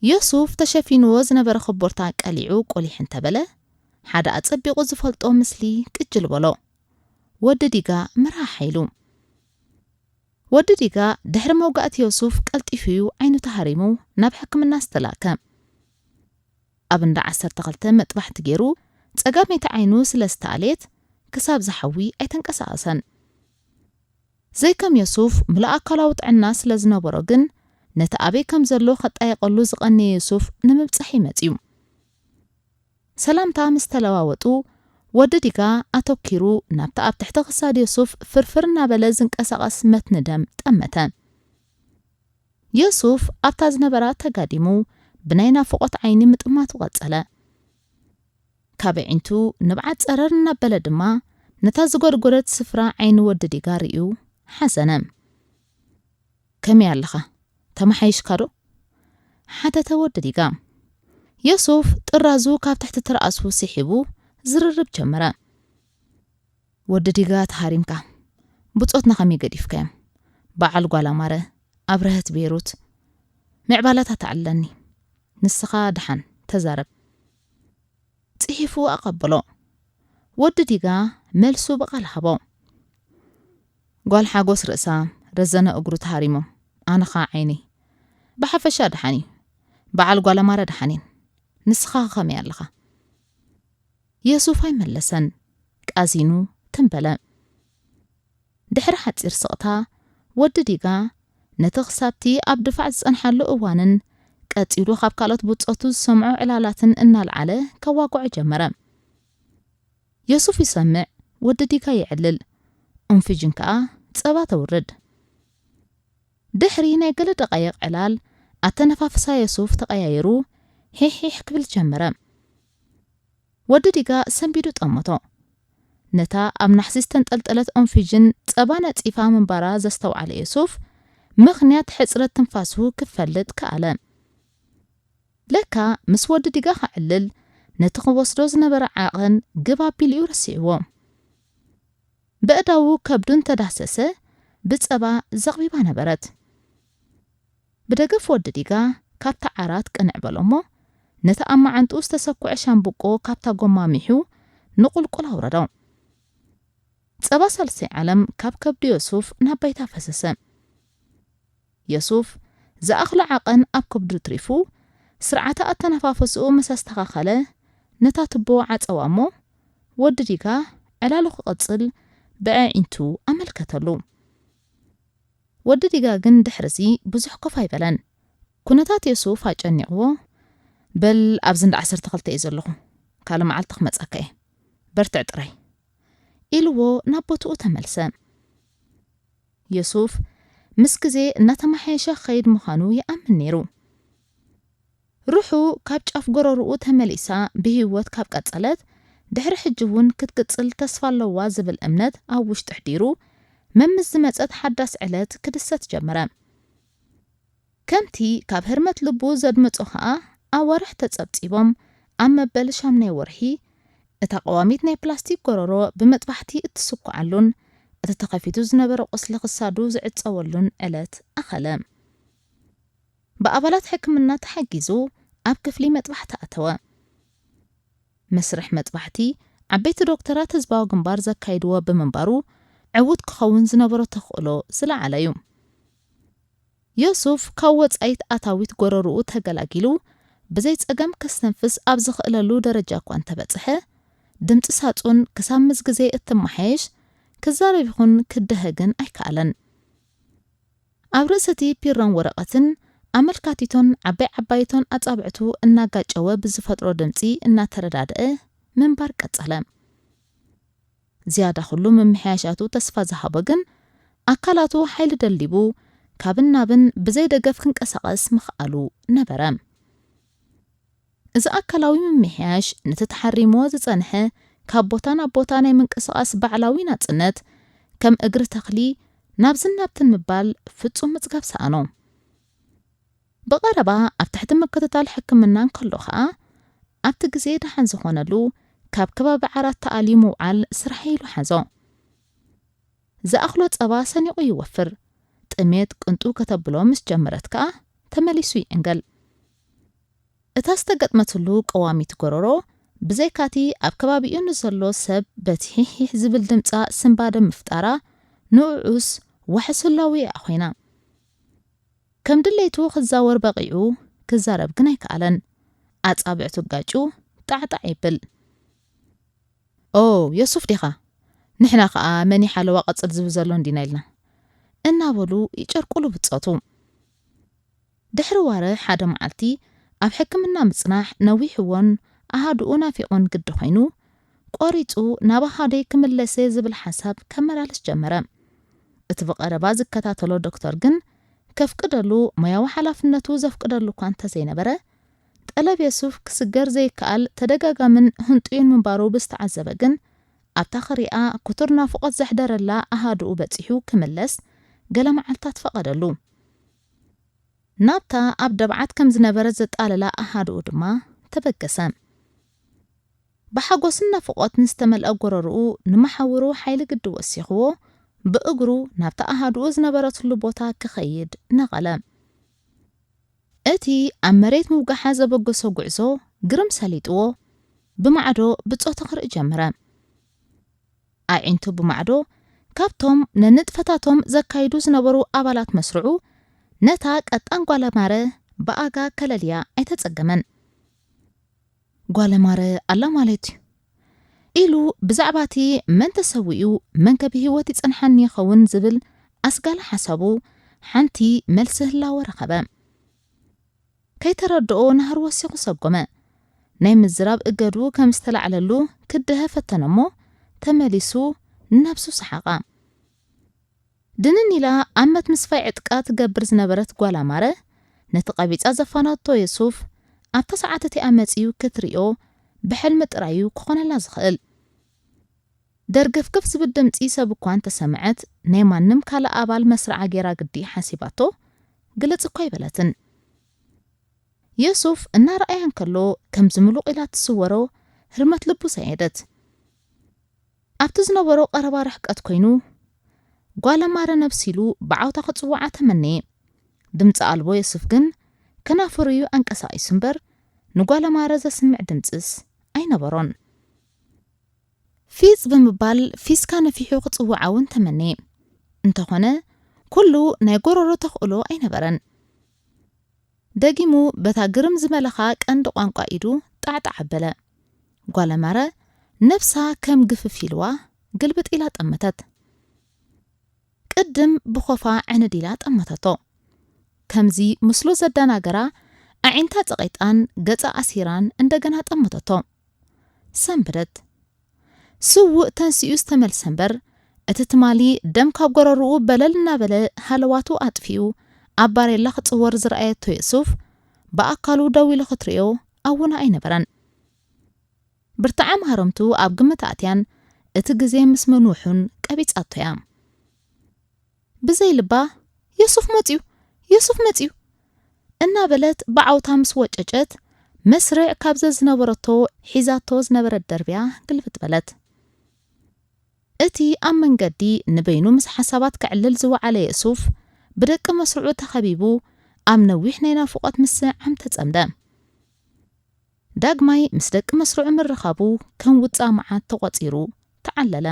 ዮሱፍ ተሸፊንዎ ዝነበረ ኮቦርታ ቀሊዑ ቆሊሕ እንተበለ፣ ሓደ ኣጸቢቑ ዝፈልጦ ምስሊ ቅጅል በሎ። ወዲ ዲጋ ምርሃሕ ሓይሉ። ወዲ ዲጋ ድሕሪ መውጋእቲ ዮሱፍ ቀልጢፉ እዩ ዓይኑ ተሃሪሙ ናብ ሕክምና ዝተላእከ። ኣብ እንዳ ዓሰርተ ክልተ መጥባሕቲ ገይሩ ጸጋመይቲ ዓይኑ ስለ ዝተኣልየት ክሳብ ዝሓዊ ኣይተንቀሳቐሰን። ዘይከም ዮሱፍ ምሉእ ኣካላዊ ጥዕና ስለ ዝነበሮ ግን ነቲ ኣበይ ከም ዘሎ ከጣየቐሉ ዝቐነየ ዮሱፍ ንምብጻሕ እዩ መጺኡ። ሰላምታ ምስ ተለዋወጡ፣ ወዲ ዲጋ ኣተኪሩ ናብቲ ኣብ ትሕቲ ክሳድ ዮሱፍ ፍርፍር እናበለ ዝንቀሳቐስ መትኒ ደም ጠመተ። ዮሱፍ ኣብታ ዝነበራ ተጋዲሙ ብናይ ናፍቖት ዓይኒ ምጥማቱ ቀጸለ። ካብ ኣዒንቱ ንብዓት ጸረር እናበለ ድማ ነታ ዝጎድጎደት ስፍራ ዓይኒ ወዲ ዲጋ ርእዩ ሓዘነ። "ከመይ ኣለኻ? ተመሓይሽካ ዶ?" ሓተተ ወዲ ዲጋ። ዮሱፍ ጥራዙ ካብ ትሕቲ ትርኣሱ ስሒቡ ዝርርብ ጀመረ። "ወዲ ዲጋ ተሃሪምካ፣ ብጾትና ከመይ ገዲፍካዮም? በዓል ጓል ኣማረ፣ ኣብረሀት ቤይሩት፣ ምዕባላታት ኣለኒ። ንስኻ ደሓን፣ ተዛረብ" ጽሒፉ ኣቐበሎ። ወዲ ዲጋ መልሱ ብቓል ሃቦ። "ጓል ሓጎስ ርእሳ፣ ረዘነ እግሩ ተሃሪሞም፣ ኣነ ኸኣ ዓይነይ። ብሓፈሻ ደሓን እዩ። በዓል ጓል ኣማረ ደሓን እየን። ንስኻ ከ ከመይ ኣለኻ?" ዮሱፍ ኣይመለሰን። ቃዚኑ ትም በለ። ድሕሪ ሓጺር ስቕታ፣ ወዲ ዲጋ ነቲ ክሳብቲ ኣብ ድፋዕ ዝጸንሓሉ እዋንን ቀጺሉ ካብ ካልኦት ብጾቱ ዝሰምዖ ዕላላትን እናልዓለ ከዋግዖ ጀመረ። ዮሱፍ ይሰምዕ፣ ወዲ ዲጋ የዕልል። ኦንፊጅን ከኣ ጸባ ተውርድ። ድሕሪ ናይ ገለ ደቃይቕ ዕላል፣ ኣተነፋፍሳ ዮሱፍ ተቐያይሩ፣ ሒሕ ሒሕ ክብል ጀመረ። ወዲ ዲጋ ሰንቢዱ ጠመቶ። ነታ ኣብ ናሕሲ ዝተንጠልጠለት ኦንፊጅን ጸባ ነጺፋ ምንባራ ዘስተውዓለ ዮሱፍ፣ ምኽንያት ሕጽረት ትንፋሱ ክፈልጥ ከኣለ። ለካ ምስ ወዲ ዲጋ ከዕልል፣ ነቲ ክወስዶ ዝነበረ ዓቐን ግብ ኣቢሉ እዩ ረሲዕዎ። በእዳዉ ከብዱ እንተዳህሰሰ፣ ብጸባ ዘቕቢባ ነበረት። ብደገፍ ወዲ ዲጋ ካብታ ዓራት ቅንዕ በሎ እሞ፣ ነቲ ኣብ መዓንጥኡ ዝተሰኩዐ ሻምብቆ ካብታ ጎማ ሚሑ ንቑልቁል ኣውረዶ። ጸባ ሳልሳይ ዓለም ካብ ከብዲ ዮሱፍ ናብ ባይታ ፈሰሰ። ዮሱፍ ዝኣኽሎ ዓቐን ኣብ ከብዱ ትሪፉ፣ ስርዓተ ኣተነፋፈስኡ ምስ ኣስተኻኸለ፣ ነታ ቱቦ ዓጸዋ እሞ፣ ወዲ ዲጋ ዕላሉ ክቕጽል ብኣዒንቱ ኣመልከተሉ። ወዲ ዲጋ ግን ድሕርዚ ብዙሕ ኮፍ ኣይበለን። ኩነታት ዮሱፍ ኣጨኒቕዎ፣ "በል ኣብዚ እንዳ ዓሰርተ ክልተ እየ ዘለኹ፣ ካልእ መዓልቲ ክመጻካ እየ፣ በርትዕ ጥራይ" ኢልዎ ናብ ቦትኡ ተመልሰ። ዮሱፍ ምስ ግዜ እናተመሓየሸ ክኸይድ ምዃኑ ይኣምን ነይሩ። ሩሑ ካብ ጫፍ ጎረርኡ ተመሊሳ ብህይወት ካብ ቀጸለት፣ ድሕሪ ሕጂ እውን ክትቅጽል ተስፋ ኣለዋ ዝብል እምነት ኣብ ውሽጡ ኣሕዲሩ፣ መምስ ዝመጸት ሓዳስ ዕለት ክድሰት ጀመረ። ከምቲ ካብ ህርመት ልቡ ዘድመጾ ኸኣ፣ ኣዋርሕ ተጸብጺቦም ኣብ መበል ሻምናይ ወርሒ፣ እታ ቀዋሚት ናይ ፕላስቲክ ጎረሮ ብመጥባሕቲ እትስኩዓሉን እቲ ተኸፊቱ ዝነበረ ቁስሊ ክሳዱ ዝዕጸወሉን ዕለት ኣኸለ። ብኣባላት ሕክምና ተሓጊዙ ኣብ ክፍሊ መጥባሕቲ ኣተወ። መስርሕ መጥባሕቲ ዓበይቲ ዶክተራት ህዝባዊ ግንባር ዘካይድዎ ብምንባሩ፣ ዕዉት ክኸውን ዝነበሮ ተኽእሎ ዝለዓለ እዩ። ዮሱፍ ካብ ወጻኢት ኣታዊት ጎረርኡ ተገላጊሉ፣ ብዘይ ጸገም ከስተንፍስ ኣብ ዝኽእለሉ ደረጃ እኳ እንተበጽሐ፣ ድምጺ ሳጹን ክሳብ ምስ ግዜ እትመሓየሽ፣ ክዛረብ ይኹን ክደሀ ግን ኣይከኣለን። ኣብ ርእሲ እቲ ፒሮን ወረቐትን ኣመልካቲቶን ዓባይ ዓባይቶን ኣጻብዕቱ እናጋጨወ ብዝፈጥሮ ድምጺ እናተረዳድአ ምንባር ቀጸለ። ዝያዳ ኩሉ ምምሕያሻቱ ተስፋ ዝሃቦ ግን፣ ኣካላቱ ሓይሊ ደሊቡ ካብን ናብን ብዘይ ደገፍ ክንቀሳቐስ ምኽኣሉ ነበረ። እዚ ኣካላዊ ምምሕያሽ ነቲ ተሓሪምዎ ዝጸንሐ ካብ ቦታ ናብ ቦታ ናይ ምንቅስቓስ ባዕላዊ ናጽነት፣ ከም እግሪ ተኽሊ ናብዝን ናብትን ምባል ፍጹም ምጽጋብ ሰኣኖ። ብቐረባ ኣብ ትሕቲ ምክትታል ሕክምና እንከሎ ኸኣ፣ ኣብቲ ግዜ ደሓን ዝኾነሉ ካብ ከባቢ ዓራት ተኣልዩ ምውዓል ስራሐይ ኢሉ ሓዞ። ዝኣኽሎ ጸባ ሰኒቑ ይወፍር። ጥሜት ቅንጡ ከተብሎ ምስ ጀመረት ከኣ ተመሊሱ ይዕንገል። እታ ዝተገጥመትሉ ቀዋሚት ጎረሮ ብዘይካቲ ኣብ ከባቢኡ ንዘሎ ሰብ በቲ ሒሕ ዝብል ድምጻ ስንባደ ምፍጣራ ንዕኡስ ዋሕስ ህላዊ እያ ኮይና። ከም ድሌቱ ክዛወር በቒዑ ክዛረብ ግን ኣይከኣለን። ኣጻብዕቱ ጋጩ ጣዕጣዕ ይብል። "ኦ፣ ዮሱፍ ዲኻ? ንሕና ኸኣ መን ሓለዋ ቀጽል ዝብል ዘሎ እንዲና ኢልና?" እናበሉ ይጨርቁሉ ብጾቱ። ድሕሪ ዋረ ሓደ መዓልቲ ኣብ ሕክምና ምጽናሕ ነዊሕዎን ኣሃዱኡ ናፊቑን ግዲ ኮይኑ፣ ቆሪጹ ናብ ኣሃደይ ክምለሰ ዝብል ሓሳብ ከመላልስ ጀመረ። እቲ ብቐረባ ዝከታተሎ ዶክተር ግን ከፍቅደሉ ሞያዊ ሓላፍነቱ ዘፍቅደሉ እኳ እንተዘይነበረ፣ ጠለብ የሱፍ ክስገር ዘይከኣል ተደጋጋምን ህንጡይን ምንባሩ ብዝተዓዘበ ግን፣ ኣብታ ክሪኣ ክቱር ናፍቖት ዘሕደረላ ኣሃዱኡ በጺሑ ክምለስ ገለ መዓልታት ፈቐደሉ። ናብታ ኣብ ደብዓት ከም ዝነበረ ዘጣለላ ኣሃዱኡ ድማ ተበገሰ። ብሓጎስን ናፍቖትን ዝተመልአ ጎረርኡ ንመሓውሩ ሓይሊ ግዲ ወሲኽዎ፣ ብእግሩ ናብታ ኣሃዱኡ ዝነበረትሉ ቦታ ክኸይድ ነቐለ። እቲ ኣብ መሬት ምውጋሓ ዘበገሶ ጉዕዞ ግርም ሰሊጥዎ፣ ብማዕዶ ብጾቱ ክርኢ ጀመረ። ኣዒንቱ ብማዕዶ ካብቶም ነንጥፈታቶም ዘካይዱ ዝነበሩ ኣባላት መስርዑ፣ ነታ ቀጣን ጓለ ማረ ብኣጋ ከለልያ ኣይተጸገመን። "ጓለ ማረ ኣላ ማለት እዩ?" ኢሉ ብዛዕባ እቲ መን ተሰዊኡ፣ መን ከ ብህይወት ይጸንሓኒ ይኸውን ዝብል ኣስጋሊ ሓሳቡ ሓንቲ መልሲ ህላወ ረኸበ። ከይተረድኦ ናህር ወሲኹ ሰጎመ። ናይ ምዝራብ እገዱ ከም ዝተላዕለሉ ክድሀ ፈተነ እሞ፣ ተመሊሱ ንነብሱ ሰሓቓ። ድንን ኢላ ኣመት ምስፋይ ዕጥቃ ትገብር ዝነበረት ጓል ኣማረ፣ ነቲ ቀቢጻ ዘፋነቶ የሱፍ፣ ኣብታ ሰዓት እቲኣ መጺኡ ክትሪኦ ብሕልሚ ጥራዩ ክኾነላ ዝኽእል። ደርገፍገፍ ዝብል ድምጺ ሰብ እኳ እንተሰምዐት፣ ናይ ማንም ካልእ ኣባል መስርዓ ጌራ ግዲ ሓሲባቶ፣ ግልጽ እኳ ኣይበለትን። የሱፍ እናረኣያ እንከሎ፣ ከም ዝምሉቕ ኢላ ትስወሮ ህርመት ልቡ ሰየደት። ኣብቲ ዝነበሮ ቀረባ ርሕቀት ኮይኑ፣ ጓለ ማረ ነብሲ ኢሉ ብዓውታ ክጽውዓ ተመነየ። ድምጺ ኣልቦ የሱፍ ግን፣ ከናፍሩ እዩ ኣንቀሳቒሱ እምበር፣ ንጓለ ማረ ዘስምዕ ድምጽስ ኣይነበሮን። ፊጽ ብምባል ፊስካ ነፊሑ ክጽውዓ እውን ተመነየ። እንተኾነ፣ ኩሉ ናይ ጎረሮ ተኽእሎ ኣይነበረን። ደጊሙ በታ ግርም ዝመለኻ ቀንዲ ቋንቋ ኢዱ ጣዕጣዕ ኣበለ። ጓለ ማረ ነብሳ ከም ግፍፍ ኢልዋ ግልብጥ ኢላ ጠመተት። ቅድም ብኾፋ ዕንድ ኢላ ጠመተቶ። ከምዚ ምስሉ ዘደናገራ ኣዒንታ ጸቒጣን ገጻ ኣሲራን እንደገና ጠመተቶ። ሰንበደት። ስዉእ ተንሲኡ ዝተመልሰ እምበር፣ እቲ ትማሊ ደም ካብ ጎረርኡ በለል እናበለ ሃለዋቱ ኣጥፊኡ ኣብ ባሬላ ክጽወር ዝረኣየቶ የሱፍ፣ ብኣካሉ ደው ኢሉ ክትርእዮ ኣውና ኣይነበረን። ብርትዓም ሃረምቱ ኣብ ግምት ኣእትያን፣ እቲ ግዜ ምስ ምንውሑን ቀቢጻቶ እያ። ብዘይ ልባ፣ "የሱፍ መጽዩ! የሱፍ መጽዩ!" እናበለት ብዓውታ ምስ ወጨጨት፣ መስርዕ ካብ ዘዝነበረቶ ሒዛቶ ዝነበረት ደርብያ ግልብጥ በለት። እቲ ኣብ መንገዲ ንበይኑ ምስ ሓሳባት ክዕልል ዝወዓለ የሱፍ፣ ብደቂ መስርዑ ተኸቢቡ፣ ኣብ ነዊሕ ናይ ናፍቖት ምስዕዓም ተጸምደ። ዳግማይ ምስ ደቂ መስርዑ ምርኻቡ ከም ውጻእ መዓት ተቖጺሩ ተዓለለ።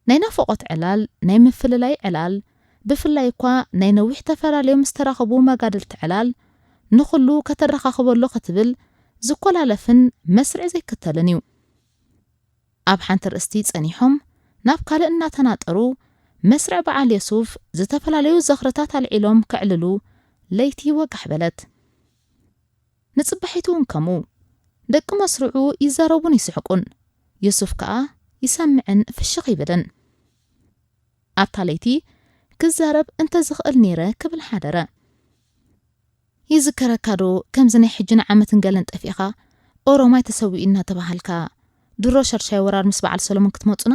ናይ ናፍቖት ዕላል፣ ናይ ምፍልላይ ዕላል፣ ብፍላይ እኳ ናይ ነዊሕ ተፈላለዮም ዝተራኸቡ መጋድልቲ ዕላል፣ ንኹሉ ከተረኻኽበሉ ክትብል ዝኮላለፍን መስርዕ ዘይክተልን እዩ። ኣብ ሓንቲ ርእስቲ ጸኒሖም ናብ ካልእ እናተናጠሩ፣ መስርዕ በዓል የሱፍ ዝተፈላለዩ ዝኽርታት ኣልዒሎም ከዕልሉ ለይቲ ወጋሕ በለት። ንጽባሒቱ እውን ከምኡ። ደቂ መስርዑ ይዛረቡን ይስሕቁን። የሱፍ ከኣ ይሰምዕን ፍሽኽ ይብልን። ኣብታ ለይቲ ክዛረብ እንተ ዝኽእል ነይረ ክብል ሓደረ። "ይዝከረካ ዶ ከምዚ ናይ ሕጂ ንዓመትን ገለን ጠፊእኻ ኦሮማይ ተሰዊኡ እናተባሃልካ ድሮ ሸርሻይ ወራር ምስ በዓል ሰሎሞን ክትመጹና?"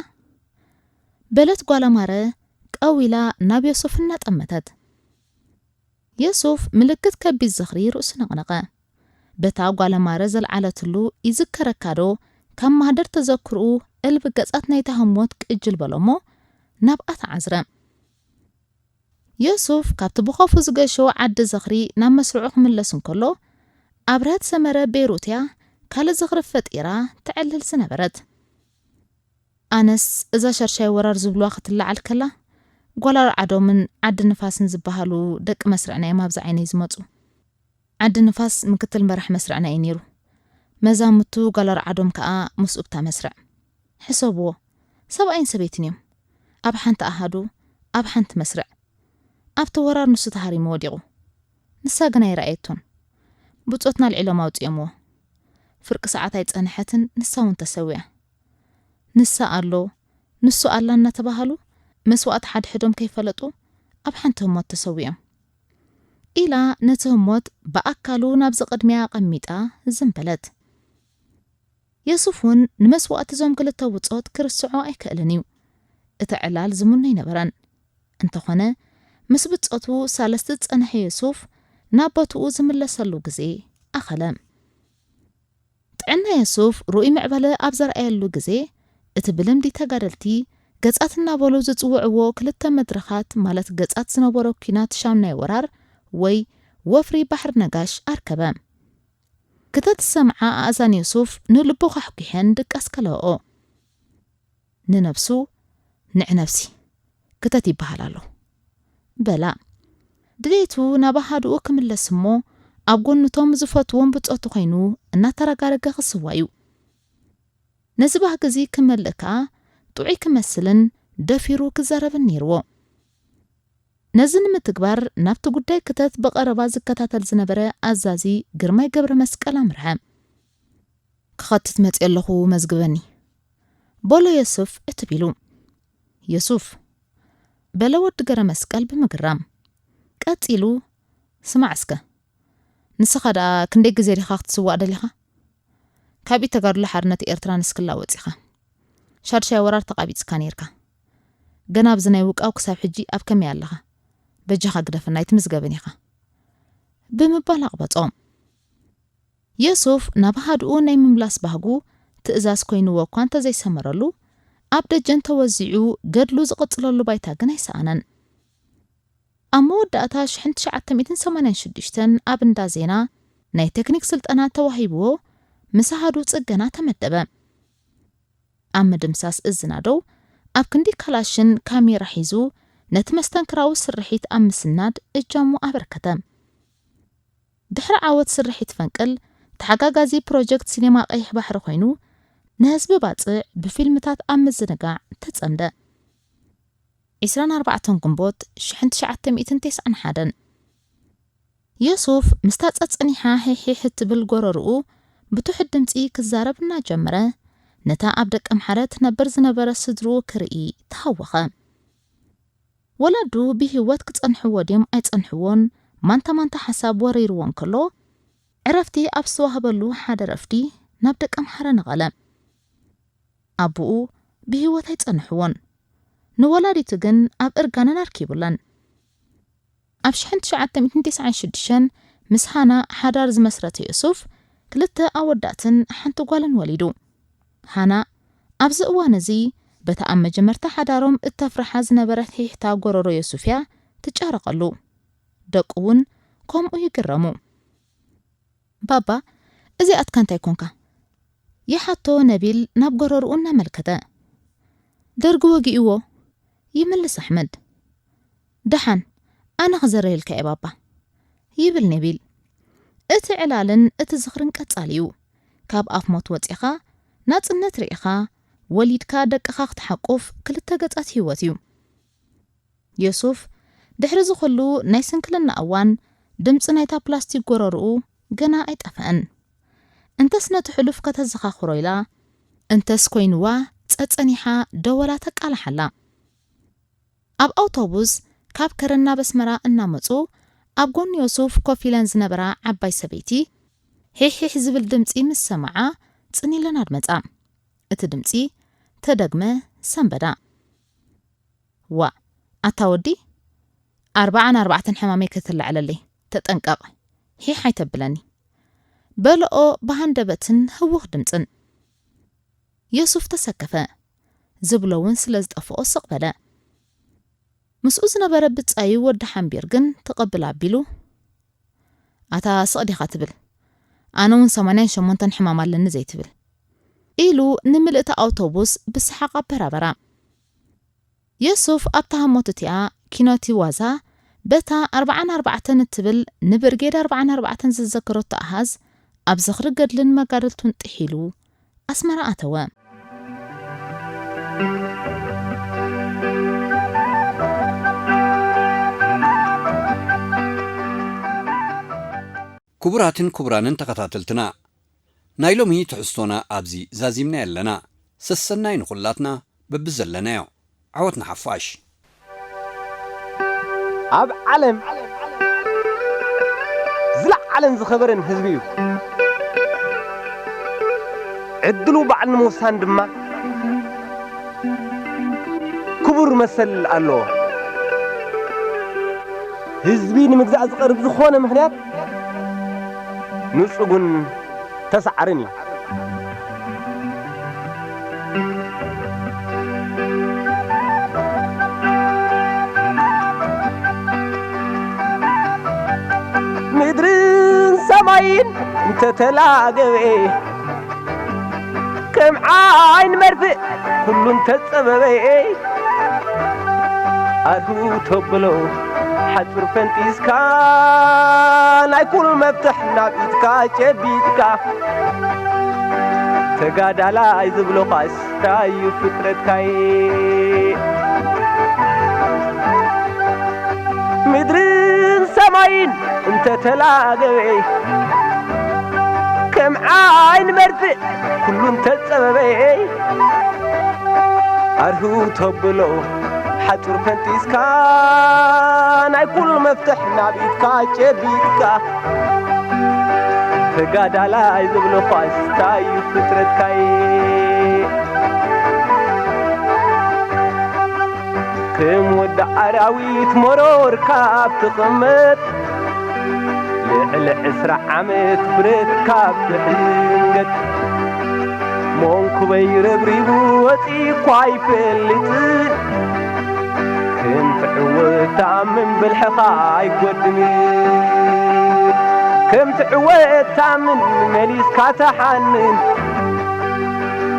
በለት ጓል ኣማረ ጠው ኢላ ናብ ዮሱፍ እናጠመተት። ዮሱፍ ምልክት ከቢድ ዝኽሪ ርእሱ ነቕነቐ። በታ ጓለማረ ዘልዓለትሉ "ይዝከረካ ዶ?" ካብ ማህደር ተዘክርኡ እልቢ ገጻት ናይታ ህሞት ቅጅል በሎ'ሞ ናብኣ ተዓዝረ። ዮሱፍ ካብቲ ብኸፉ ዝገሸወ ዓዲ ዝኽሪ ናብ መስርዑ ክምለስ እንከሎ፣ ኣብርሀት ሰመረ ቤይሩት'ያ ካልእ ዝኽሪ ፈጢራ ተዕልል ዝነበረት። ኣነስ እዛ ሻድሻይ ወራር ዝብልዋ ክትለዓል ከላ፣ ጓል ኣርዓዶምን ዓዲ ንፋስን ዝበሃሉ ደቂ መስርዕና እዮም ኣብዚ ዓይነይ ዝመጹ። ዓዲ ንፋስ ምክትል መራሕ መስርዕና እዩ ነይሩ። መዛምቱ ጓል ኣርዓዶም ከኣ ምስኡ ብታ መስርዕ። ሕሰብዎ፣ ሰብኣይን ሰበይትን እዮም። ኣብ ሓንቲ ኣሃዱ፣ ኣብ ሓንቲ መስርዕ። ኣብቲ ወራር ንሱ ተሃሪሙ ወዲቑ። ንሳ ግን ኣይረኣየቶን። ብጾትና ኣልዒሎም ኣውጺኦምዎ። ፍርቂ ሰዓት ኣይጸንሐትን፣ ንሳ እውን ተሰዊኣ። ንሳ ኣሎ፣ ንሱ ኣላ እናተባሃሉ፣ መስዋእቲ ሓድሕዶም ከይፈለጡ፣ ኣብ ሓንቲ ህሞት ተሰዊኦም። ኢላ ነቲ ህሞት ብኣካሉ ናብዚ ቅድሚያ ኣቐሚጣ ዝም በለት። የሱፍ እውን ንመስዋእቲ እዞም ክልተ ብጾት ክርስዖ ኣይክእልን እዩ። እቲ ዕላል ዝምኖ ኣይነበረን። እንተኾነ፣ ምስ ብጾቱ ሳለስቲ ዝጸንሐ የሱፍ ናብ ቦትኡ ዝምለሰሉ ግዜ ኣኸለ። ጥዕና የሱፍ ርኡይ ምዕባለ ኣብ ዘርኣየሉ ግዜ፣ እቲ ብልምዲ ተጋደልቲ ገጻት እናበሉ ዝጽውዕዎ ክልተ መድረኻት፣ ማለት ገጻት ዝነበሮ ኲናት ሻምናይ ወራር ወይ ወፍሪ ባሕሪ ነጋሽ ኣርከበ። ክተት ዝሰምዓ ኣእዛን የሱፍ ንልቡ ኳሕኲሐን ድቃስ ከለኦ። ንነብሱ፣ "ንዕ ነብሲ፣ ክተት ይበሃል ኣሎ" በላ። ድሌቱ ናብ ኣሃዱኡ ክምለስ እሞ፣ ኣብ ጎንቶም ዝፈትዎም ብጾቱ ኮይኑ እናተረጋረገ ክስዋ እዩ። ነዚ ባህጊ እዚ ክመልእ ከኣ ጥዑይ ክመስልን ደፊሩ ክዛረብን ነይርዎ። ነዚ ንምትግባር ናብቲ ጉዳይ ክተት ብቐረባ ዝከታተል ዝነበረ ኣዛዚ ግርማይ ገብረ መስቀል ኣምርሐ። "ክኸትት መጽየ ኣለኹ፣ መዝግበኒ" በሎ የሱፍ ዕትብ ኢሉ። "የሱፍ?" በለ ወዲ ገረ መስቀል ብምግራም። ቀጺሉ፣ "ስማዕ እስከ፣ ንስኻ ደኣ ክንደይ ግዜ ዲኻ ክትስዋእ ደሊኻ? ካብ ኢድ ተጋድሎ ሓርነት ኤርትራ ንስክላ ወጺኻ። ሻድሻይ ወራር ተቓቢጽካ ነይርካ። ገና ኣብዚ ናይ ውቃው ክሳብ ሕጂ ኣብ ከመይ ኣለኻ? በጃኻ ግደፈና፣ ኣይትምዝገብን ኢኻ" ብምባል ኣቕበጾ። የሱፍ ናብ ኣሃዱኡ ናይ ምምላስ ባህጉ ትእዛዝ ኮይንዎ እኳ እንተዘይሰመረሉ፣ ኣብ ደጀን ተወዚዑ ገድሉ ዝቕጽለሉ ባይታ ግን ኣይሰኣነን። ኣብ መወዳእታ ሽሕን ትሽዓተ ሚእትን ሰማንያን ሽዱሽተን ኣብ እንዳ ዜና ናይ ቴክኒክ ስልጠና ተዋሂብዎ፣ ምስ ኣሃዱ ጽገና ተመደበ። ኣብ ምድምሳስ እዝና ደው፣ ኣብ ክንዲ ካላሽን ካሜራ ሒዙ፣ ነቲ መስተንክራዊ ስርሒት ኣብ ምስናድ እጃሙ ኣበርከተ። ድሕሪ ዓወት ስርሒት ፈንቅል፣ ተሓጋጋዚ ፕሮጀክት ሲኔማ ቀይሕ ባሕሪ ኮይኑ፣ ንህዝቢ ባጽዕ ብፊልምታት ኣብ ምዝንጋዕ ተጸምደ። ዕስራን ኣርባዕተን ግንቦት ሽሕን ትሽዓተ ሚእትን ተስዓን ሓደን። የሱፍ ምስታ ጸጸኒሓ ሒሒሕ እትብል ጎረርኡ ብትሑት ድምጺ ክዛረብ እናጀመረ፣ ነታ ኣብ ደቀምሓረ ትነብር ዝነበረ ስድርኡ ክርኢ ተሃወኸ። ወላዱ ብህይወት ክጸንሕዎ ድዮም ኣይጸንሕዎን ማንታ ማንታ ሓሳብ ወሪርዎ እንከሎ፣ ዕረፍቲ ኣብ ዝተዋህበሉ ሓደ ረፍዲ ናብ ደቀምሓረ ነቐለ። ኣቦኡ ብህይወት ኣይጸንሕዎን። ንወላዲቱ ግን ኣብ እርጋነን ኣርኪቡለን። ኣብ ሽሕን ትሽዓተ ሚእትን ተስዓን ሽዱሽተን ምስ ሃና ሓዳር ዝመስረተ የሱፍ፣ ክልተ ኣወዳትን ሓንቲ ጓልን ወሊዱ። ሃና ኣብዚ እዋን እዚ በታ ኣብ መጀመርታ ሓዳሮም እተፍርሓ ዝነበረት ሒሕታ ጎረሮ የሱፍ እያ ትጫረቐሉ። ደቁ እውን ከምኡ ይግረሙ። "ባባ፣ እዚኣትካ እንታይ ኮንካ?" ይሓቶ ነቢል ናብ ጎረርኡ እናመልከተ። "ደርጊ ወጊእዎ" ይምልስ ኣሕመድ። "ደሓን፣ ኣነ ክዘረየልካ እየ ባባ" ይብል ነቢል። እቲ ዕላልን እቲ ዝኽርን ቀጻሊ እዩ። ካብ ኣፍ ሞት ወጺኻ፣ ናጽነት ርኢኻ፣ ወሊድካ ደቅኻ ክትሓቁፍ ክልተ ገጻት ህይወት እዩ። የሱፍ፣ ድሕሪ እዚ ኩሉ ናይ ስንክልና እዋን፣ ድምጺ ናይታ ፕላስቲክ ጎረርኡ ገና ኣይጠፍአን። እንተስ ነቲ ሕሉፍ ከተዘኻኽሮ ኢላ፣ እንተስ ኮይንዋ ጸጸኒሓ ደወላ ተቃልሓላ። ኣብ ኣውቶቡስ ካብ ከረን ናብ ኣስመራ እናመጹ፣ ኣብ ጎኒ የሱፍ ኮፍ ኢለን ዝነበራ ዓባይ ሰበይቲ፣ ሒሕ ሒሕ ዝብል ድምጺ ምስ ሰማዓ፣ ጽን ኢለን ኣድመጻ። እቲ ድምጺ ተደግመ፣ ሰንበዳ። "ዋእ፣ ኣታ ወዲ፣ ኣርብዓን ኣርባዕተን ሕማመይ ከተላዕለለይ፣ ተጠንቀቕ፣ ሒሕ ኣይተብለኒ፣ በልኦ ብሃንደበትን ህውኽ ድምጽን። የሱፍ ተሰከፈ፣ ዝብሎ እውን ስለ ዝጠፍኦ ስቕ በለ። ምስኡ ዝነበረ ብጻዩ ወዲ ሓምቢር ግን ተቐብል ኣቢሉ፣ ኣታ ስቕ ዲኻ ትብል? ኣነ እውን ሰማንያን ሸሞንተን ሕማም ኣለኒ ዘይትብል፣ ኢሉ ንምልእቲ ኣውቶቡስ ብሰሓቕ ኣበራበራ። የሱፍ ኣብታ ህሞት እቲኣ ኪኖቲ ዋዛ በታ ኣርብዓን ኣርባዕተን እትብል ንብርጌድ ኣርብዓን ኣርባዕተን ዝዘከረቶ ኣሃዝ ኣብ ዝኽሪ ገድልን መጋድልቱን ጥሒሉ ኣስመራ ኣተወ። ክቡራትን ክቡራንን ተኸታተልትና፣ ናይ ሎሚ ትሕዝቶና ኣብዚ ዛዚምና ኣለና። ሰሰናይ ንኹላትና በብዘለናዮ። ዓወት ንሓፋሽ። ኣብ ዓለም ዝለዓለን ዝኸበረን ህዝቢ እዩ። ዕድሉ ባዕሉ ንምውሳን ድማ ክቡር መሰል ኣለዎ። ህዝቢ ንምግዛእ ዝቐርብ ዝኾነ ምኽንያት ንጹጉን ተሳዓርን እዩ። ምድርን ሰማይን እንተተላገበ ከም ዓይን መርፍእ ኩሉ እንተጸበበ ኣርሁ ተብሎ ሓጹር ፈንጢስካ ናይ ኩሉ መፍትሕ ናብ ኢድካ ጨቢጥካ ተጋዳላይ ዝብሎኻስ ታዩ ፍጥረትካይ ምድርን ሰማይን እንተተላገበ ከም ዓይን መርፍእ ኩሉ እንተጸበበ ኣርሁ ተብሎ ሓጹር ፈንጢስካ ናይ ኩሉ መፍትሕ ናብ ኢድካ ጨቢጥካ ተጋዳላይ ዝብሎ ኳስ ታዩ ፍጥረትካይ ከም ወዲ ኣራዊት መሮር ካብ ትቕመጥ ልዕሊ ዕስራ ዓመት ብረት ካብ ትሕንገጥ መንኩበይ ረብሪቡ ወፂኳ ኣይፈልጥን ከም ትዕወት ተኣምን ብልሕኻ ኣይጎድምን ከም ትዕወት ተኣምን መሊስካ ተሓንን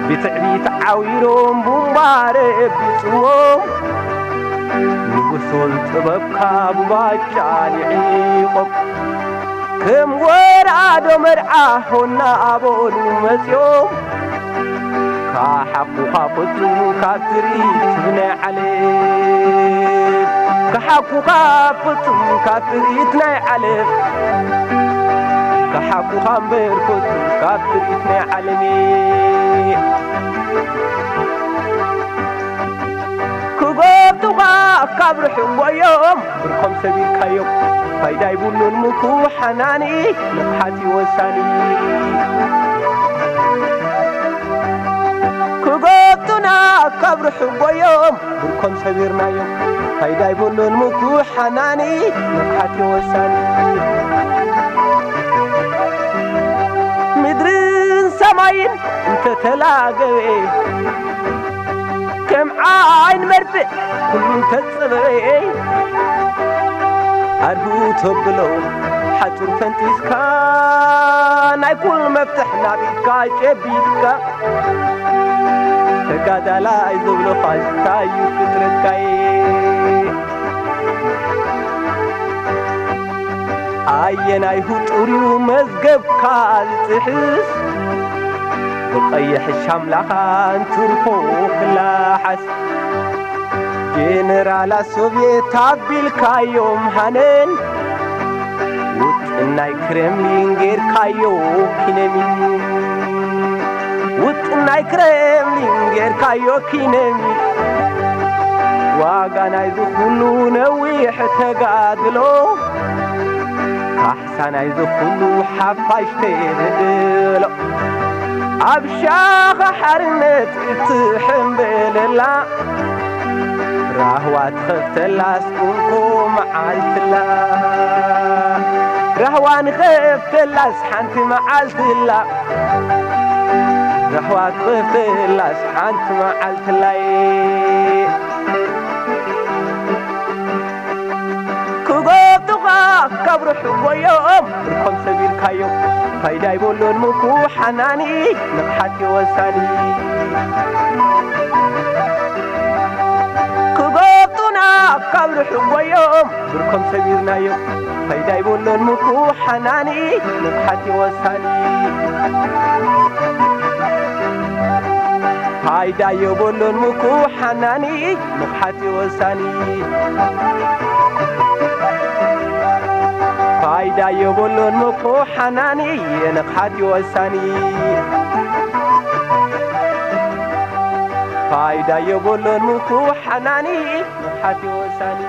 ብትዕቢት ዓዊሮም ቡምባረ ቢፅዎም ንጉሶን ጥበብካ ብባጫ ልዒቖም ከም ወራዶ መርዓ ሆና ኣበሉ መፅኦም ካሓኩኻ ፍጹም ካብ ትርኢት ናይ ዓለም ካሓኩኻ ፍጹም ካብ ትርኢት ናይ ዓለም ካሓኩኻ እምበር ፍጹም ካብ ትርኢት ናይ ዓለም ክጎብቱኻ ካብ ርሑቕ ጎዮም ብርኮም ሰቢርካዮም ፋይዳ ይብሉን ምኩ ሓናኒ ንቕሓት እዩ ወሳኒ ክጎብቱና ካብ ርሑቕ ጎዮም ብርኮም ሰቢርናዮም ፋይዳ ይብሉን ምኩ ሓናኒ ንቕሓት እዩ ወሳኒ ምድርን ሰማይን እንተተላገበ ከም ዓይን መርፍእ ኩሉ እንተጸበበ ኣድሁ ተብሎ ሓጹር ፈንጢስካ ናይ ኩሉ መፍትሕ ናብ ኢድካ ጨቢጥካ ተጋዳላይ ዝብሎ ፋሽስታይ ፍጥረትካይ ኣየናይ ህጡር እዩ መዝገብካ ዝጥሕስ ብቐይሕ ሻምላኻ እንትርፎ ክላሓስ ጀነራላት ሶቭየት ኣቢልካዮም ሃነን ውጥን ናይ ክረምሊን ጌርካዮ ኪነሚን ውጥን ናይ ክረምሊን ጌርካዮ ኪነሚን ዋጋ ናይዚ ኩሉ ነዊሕ ተጋድሎ ካሕሳ ናይዚ ኩሉ ሓፋሽ ተየድሎ ኣብ ሻኻ ሓርነት እትሕምበለላ ራህዋ ትኸፍተላስ እንኮ መዓልትላ፣ ራህዋ ንኸፍተላስ ሓንቲ መዓልትላ፣ ራህዋ ትኸፍተላስ ሓንቲ መዓልትላይ። ክጎብጡኻ ካብ ርሑቕ ጎዮም ብርኮም ሰቢርካዮም፣ ፋይዳ ይበሎን ምኩ ሓናኒ፣ ንቕሓት እዩ ወሳኒ። ክጎብጡና ካብ ርሑቕ ጎዮም ብርኮም ሰቢርናዮም፣ ፋይዳ ይበሎን ምኩ ሓናኒ፣ ንቕሓት እዩ ወሳኒ። ፋይዳ የብሉን ምኩ ሓናኒ፣ ንቕሓት እዩ ወሳኒ። ፋይዳ የብሉን ምኩ ሓናኒ፣ ንቕሓት እዩ ወሳኒ። ፋይዳ የብሉን ምኩ ሓናኒ፣ ንቕሓት እዩ ወሳኒ።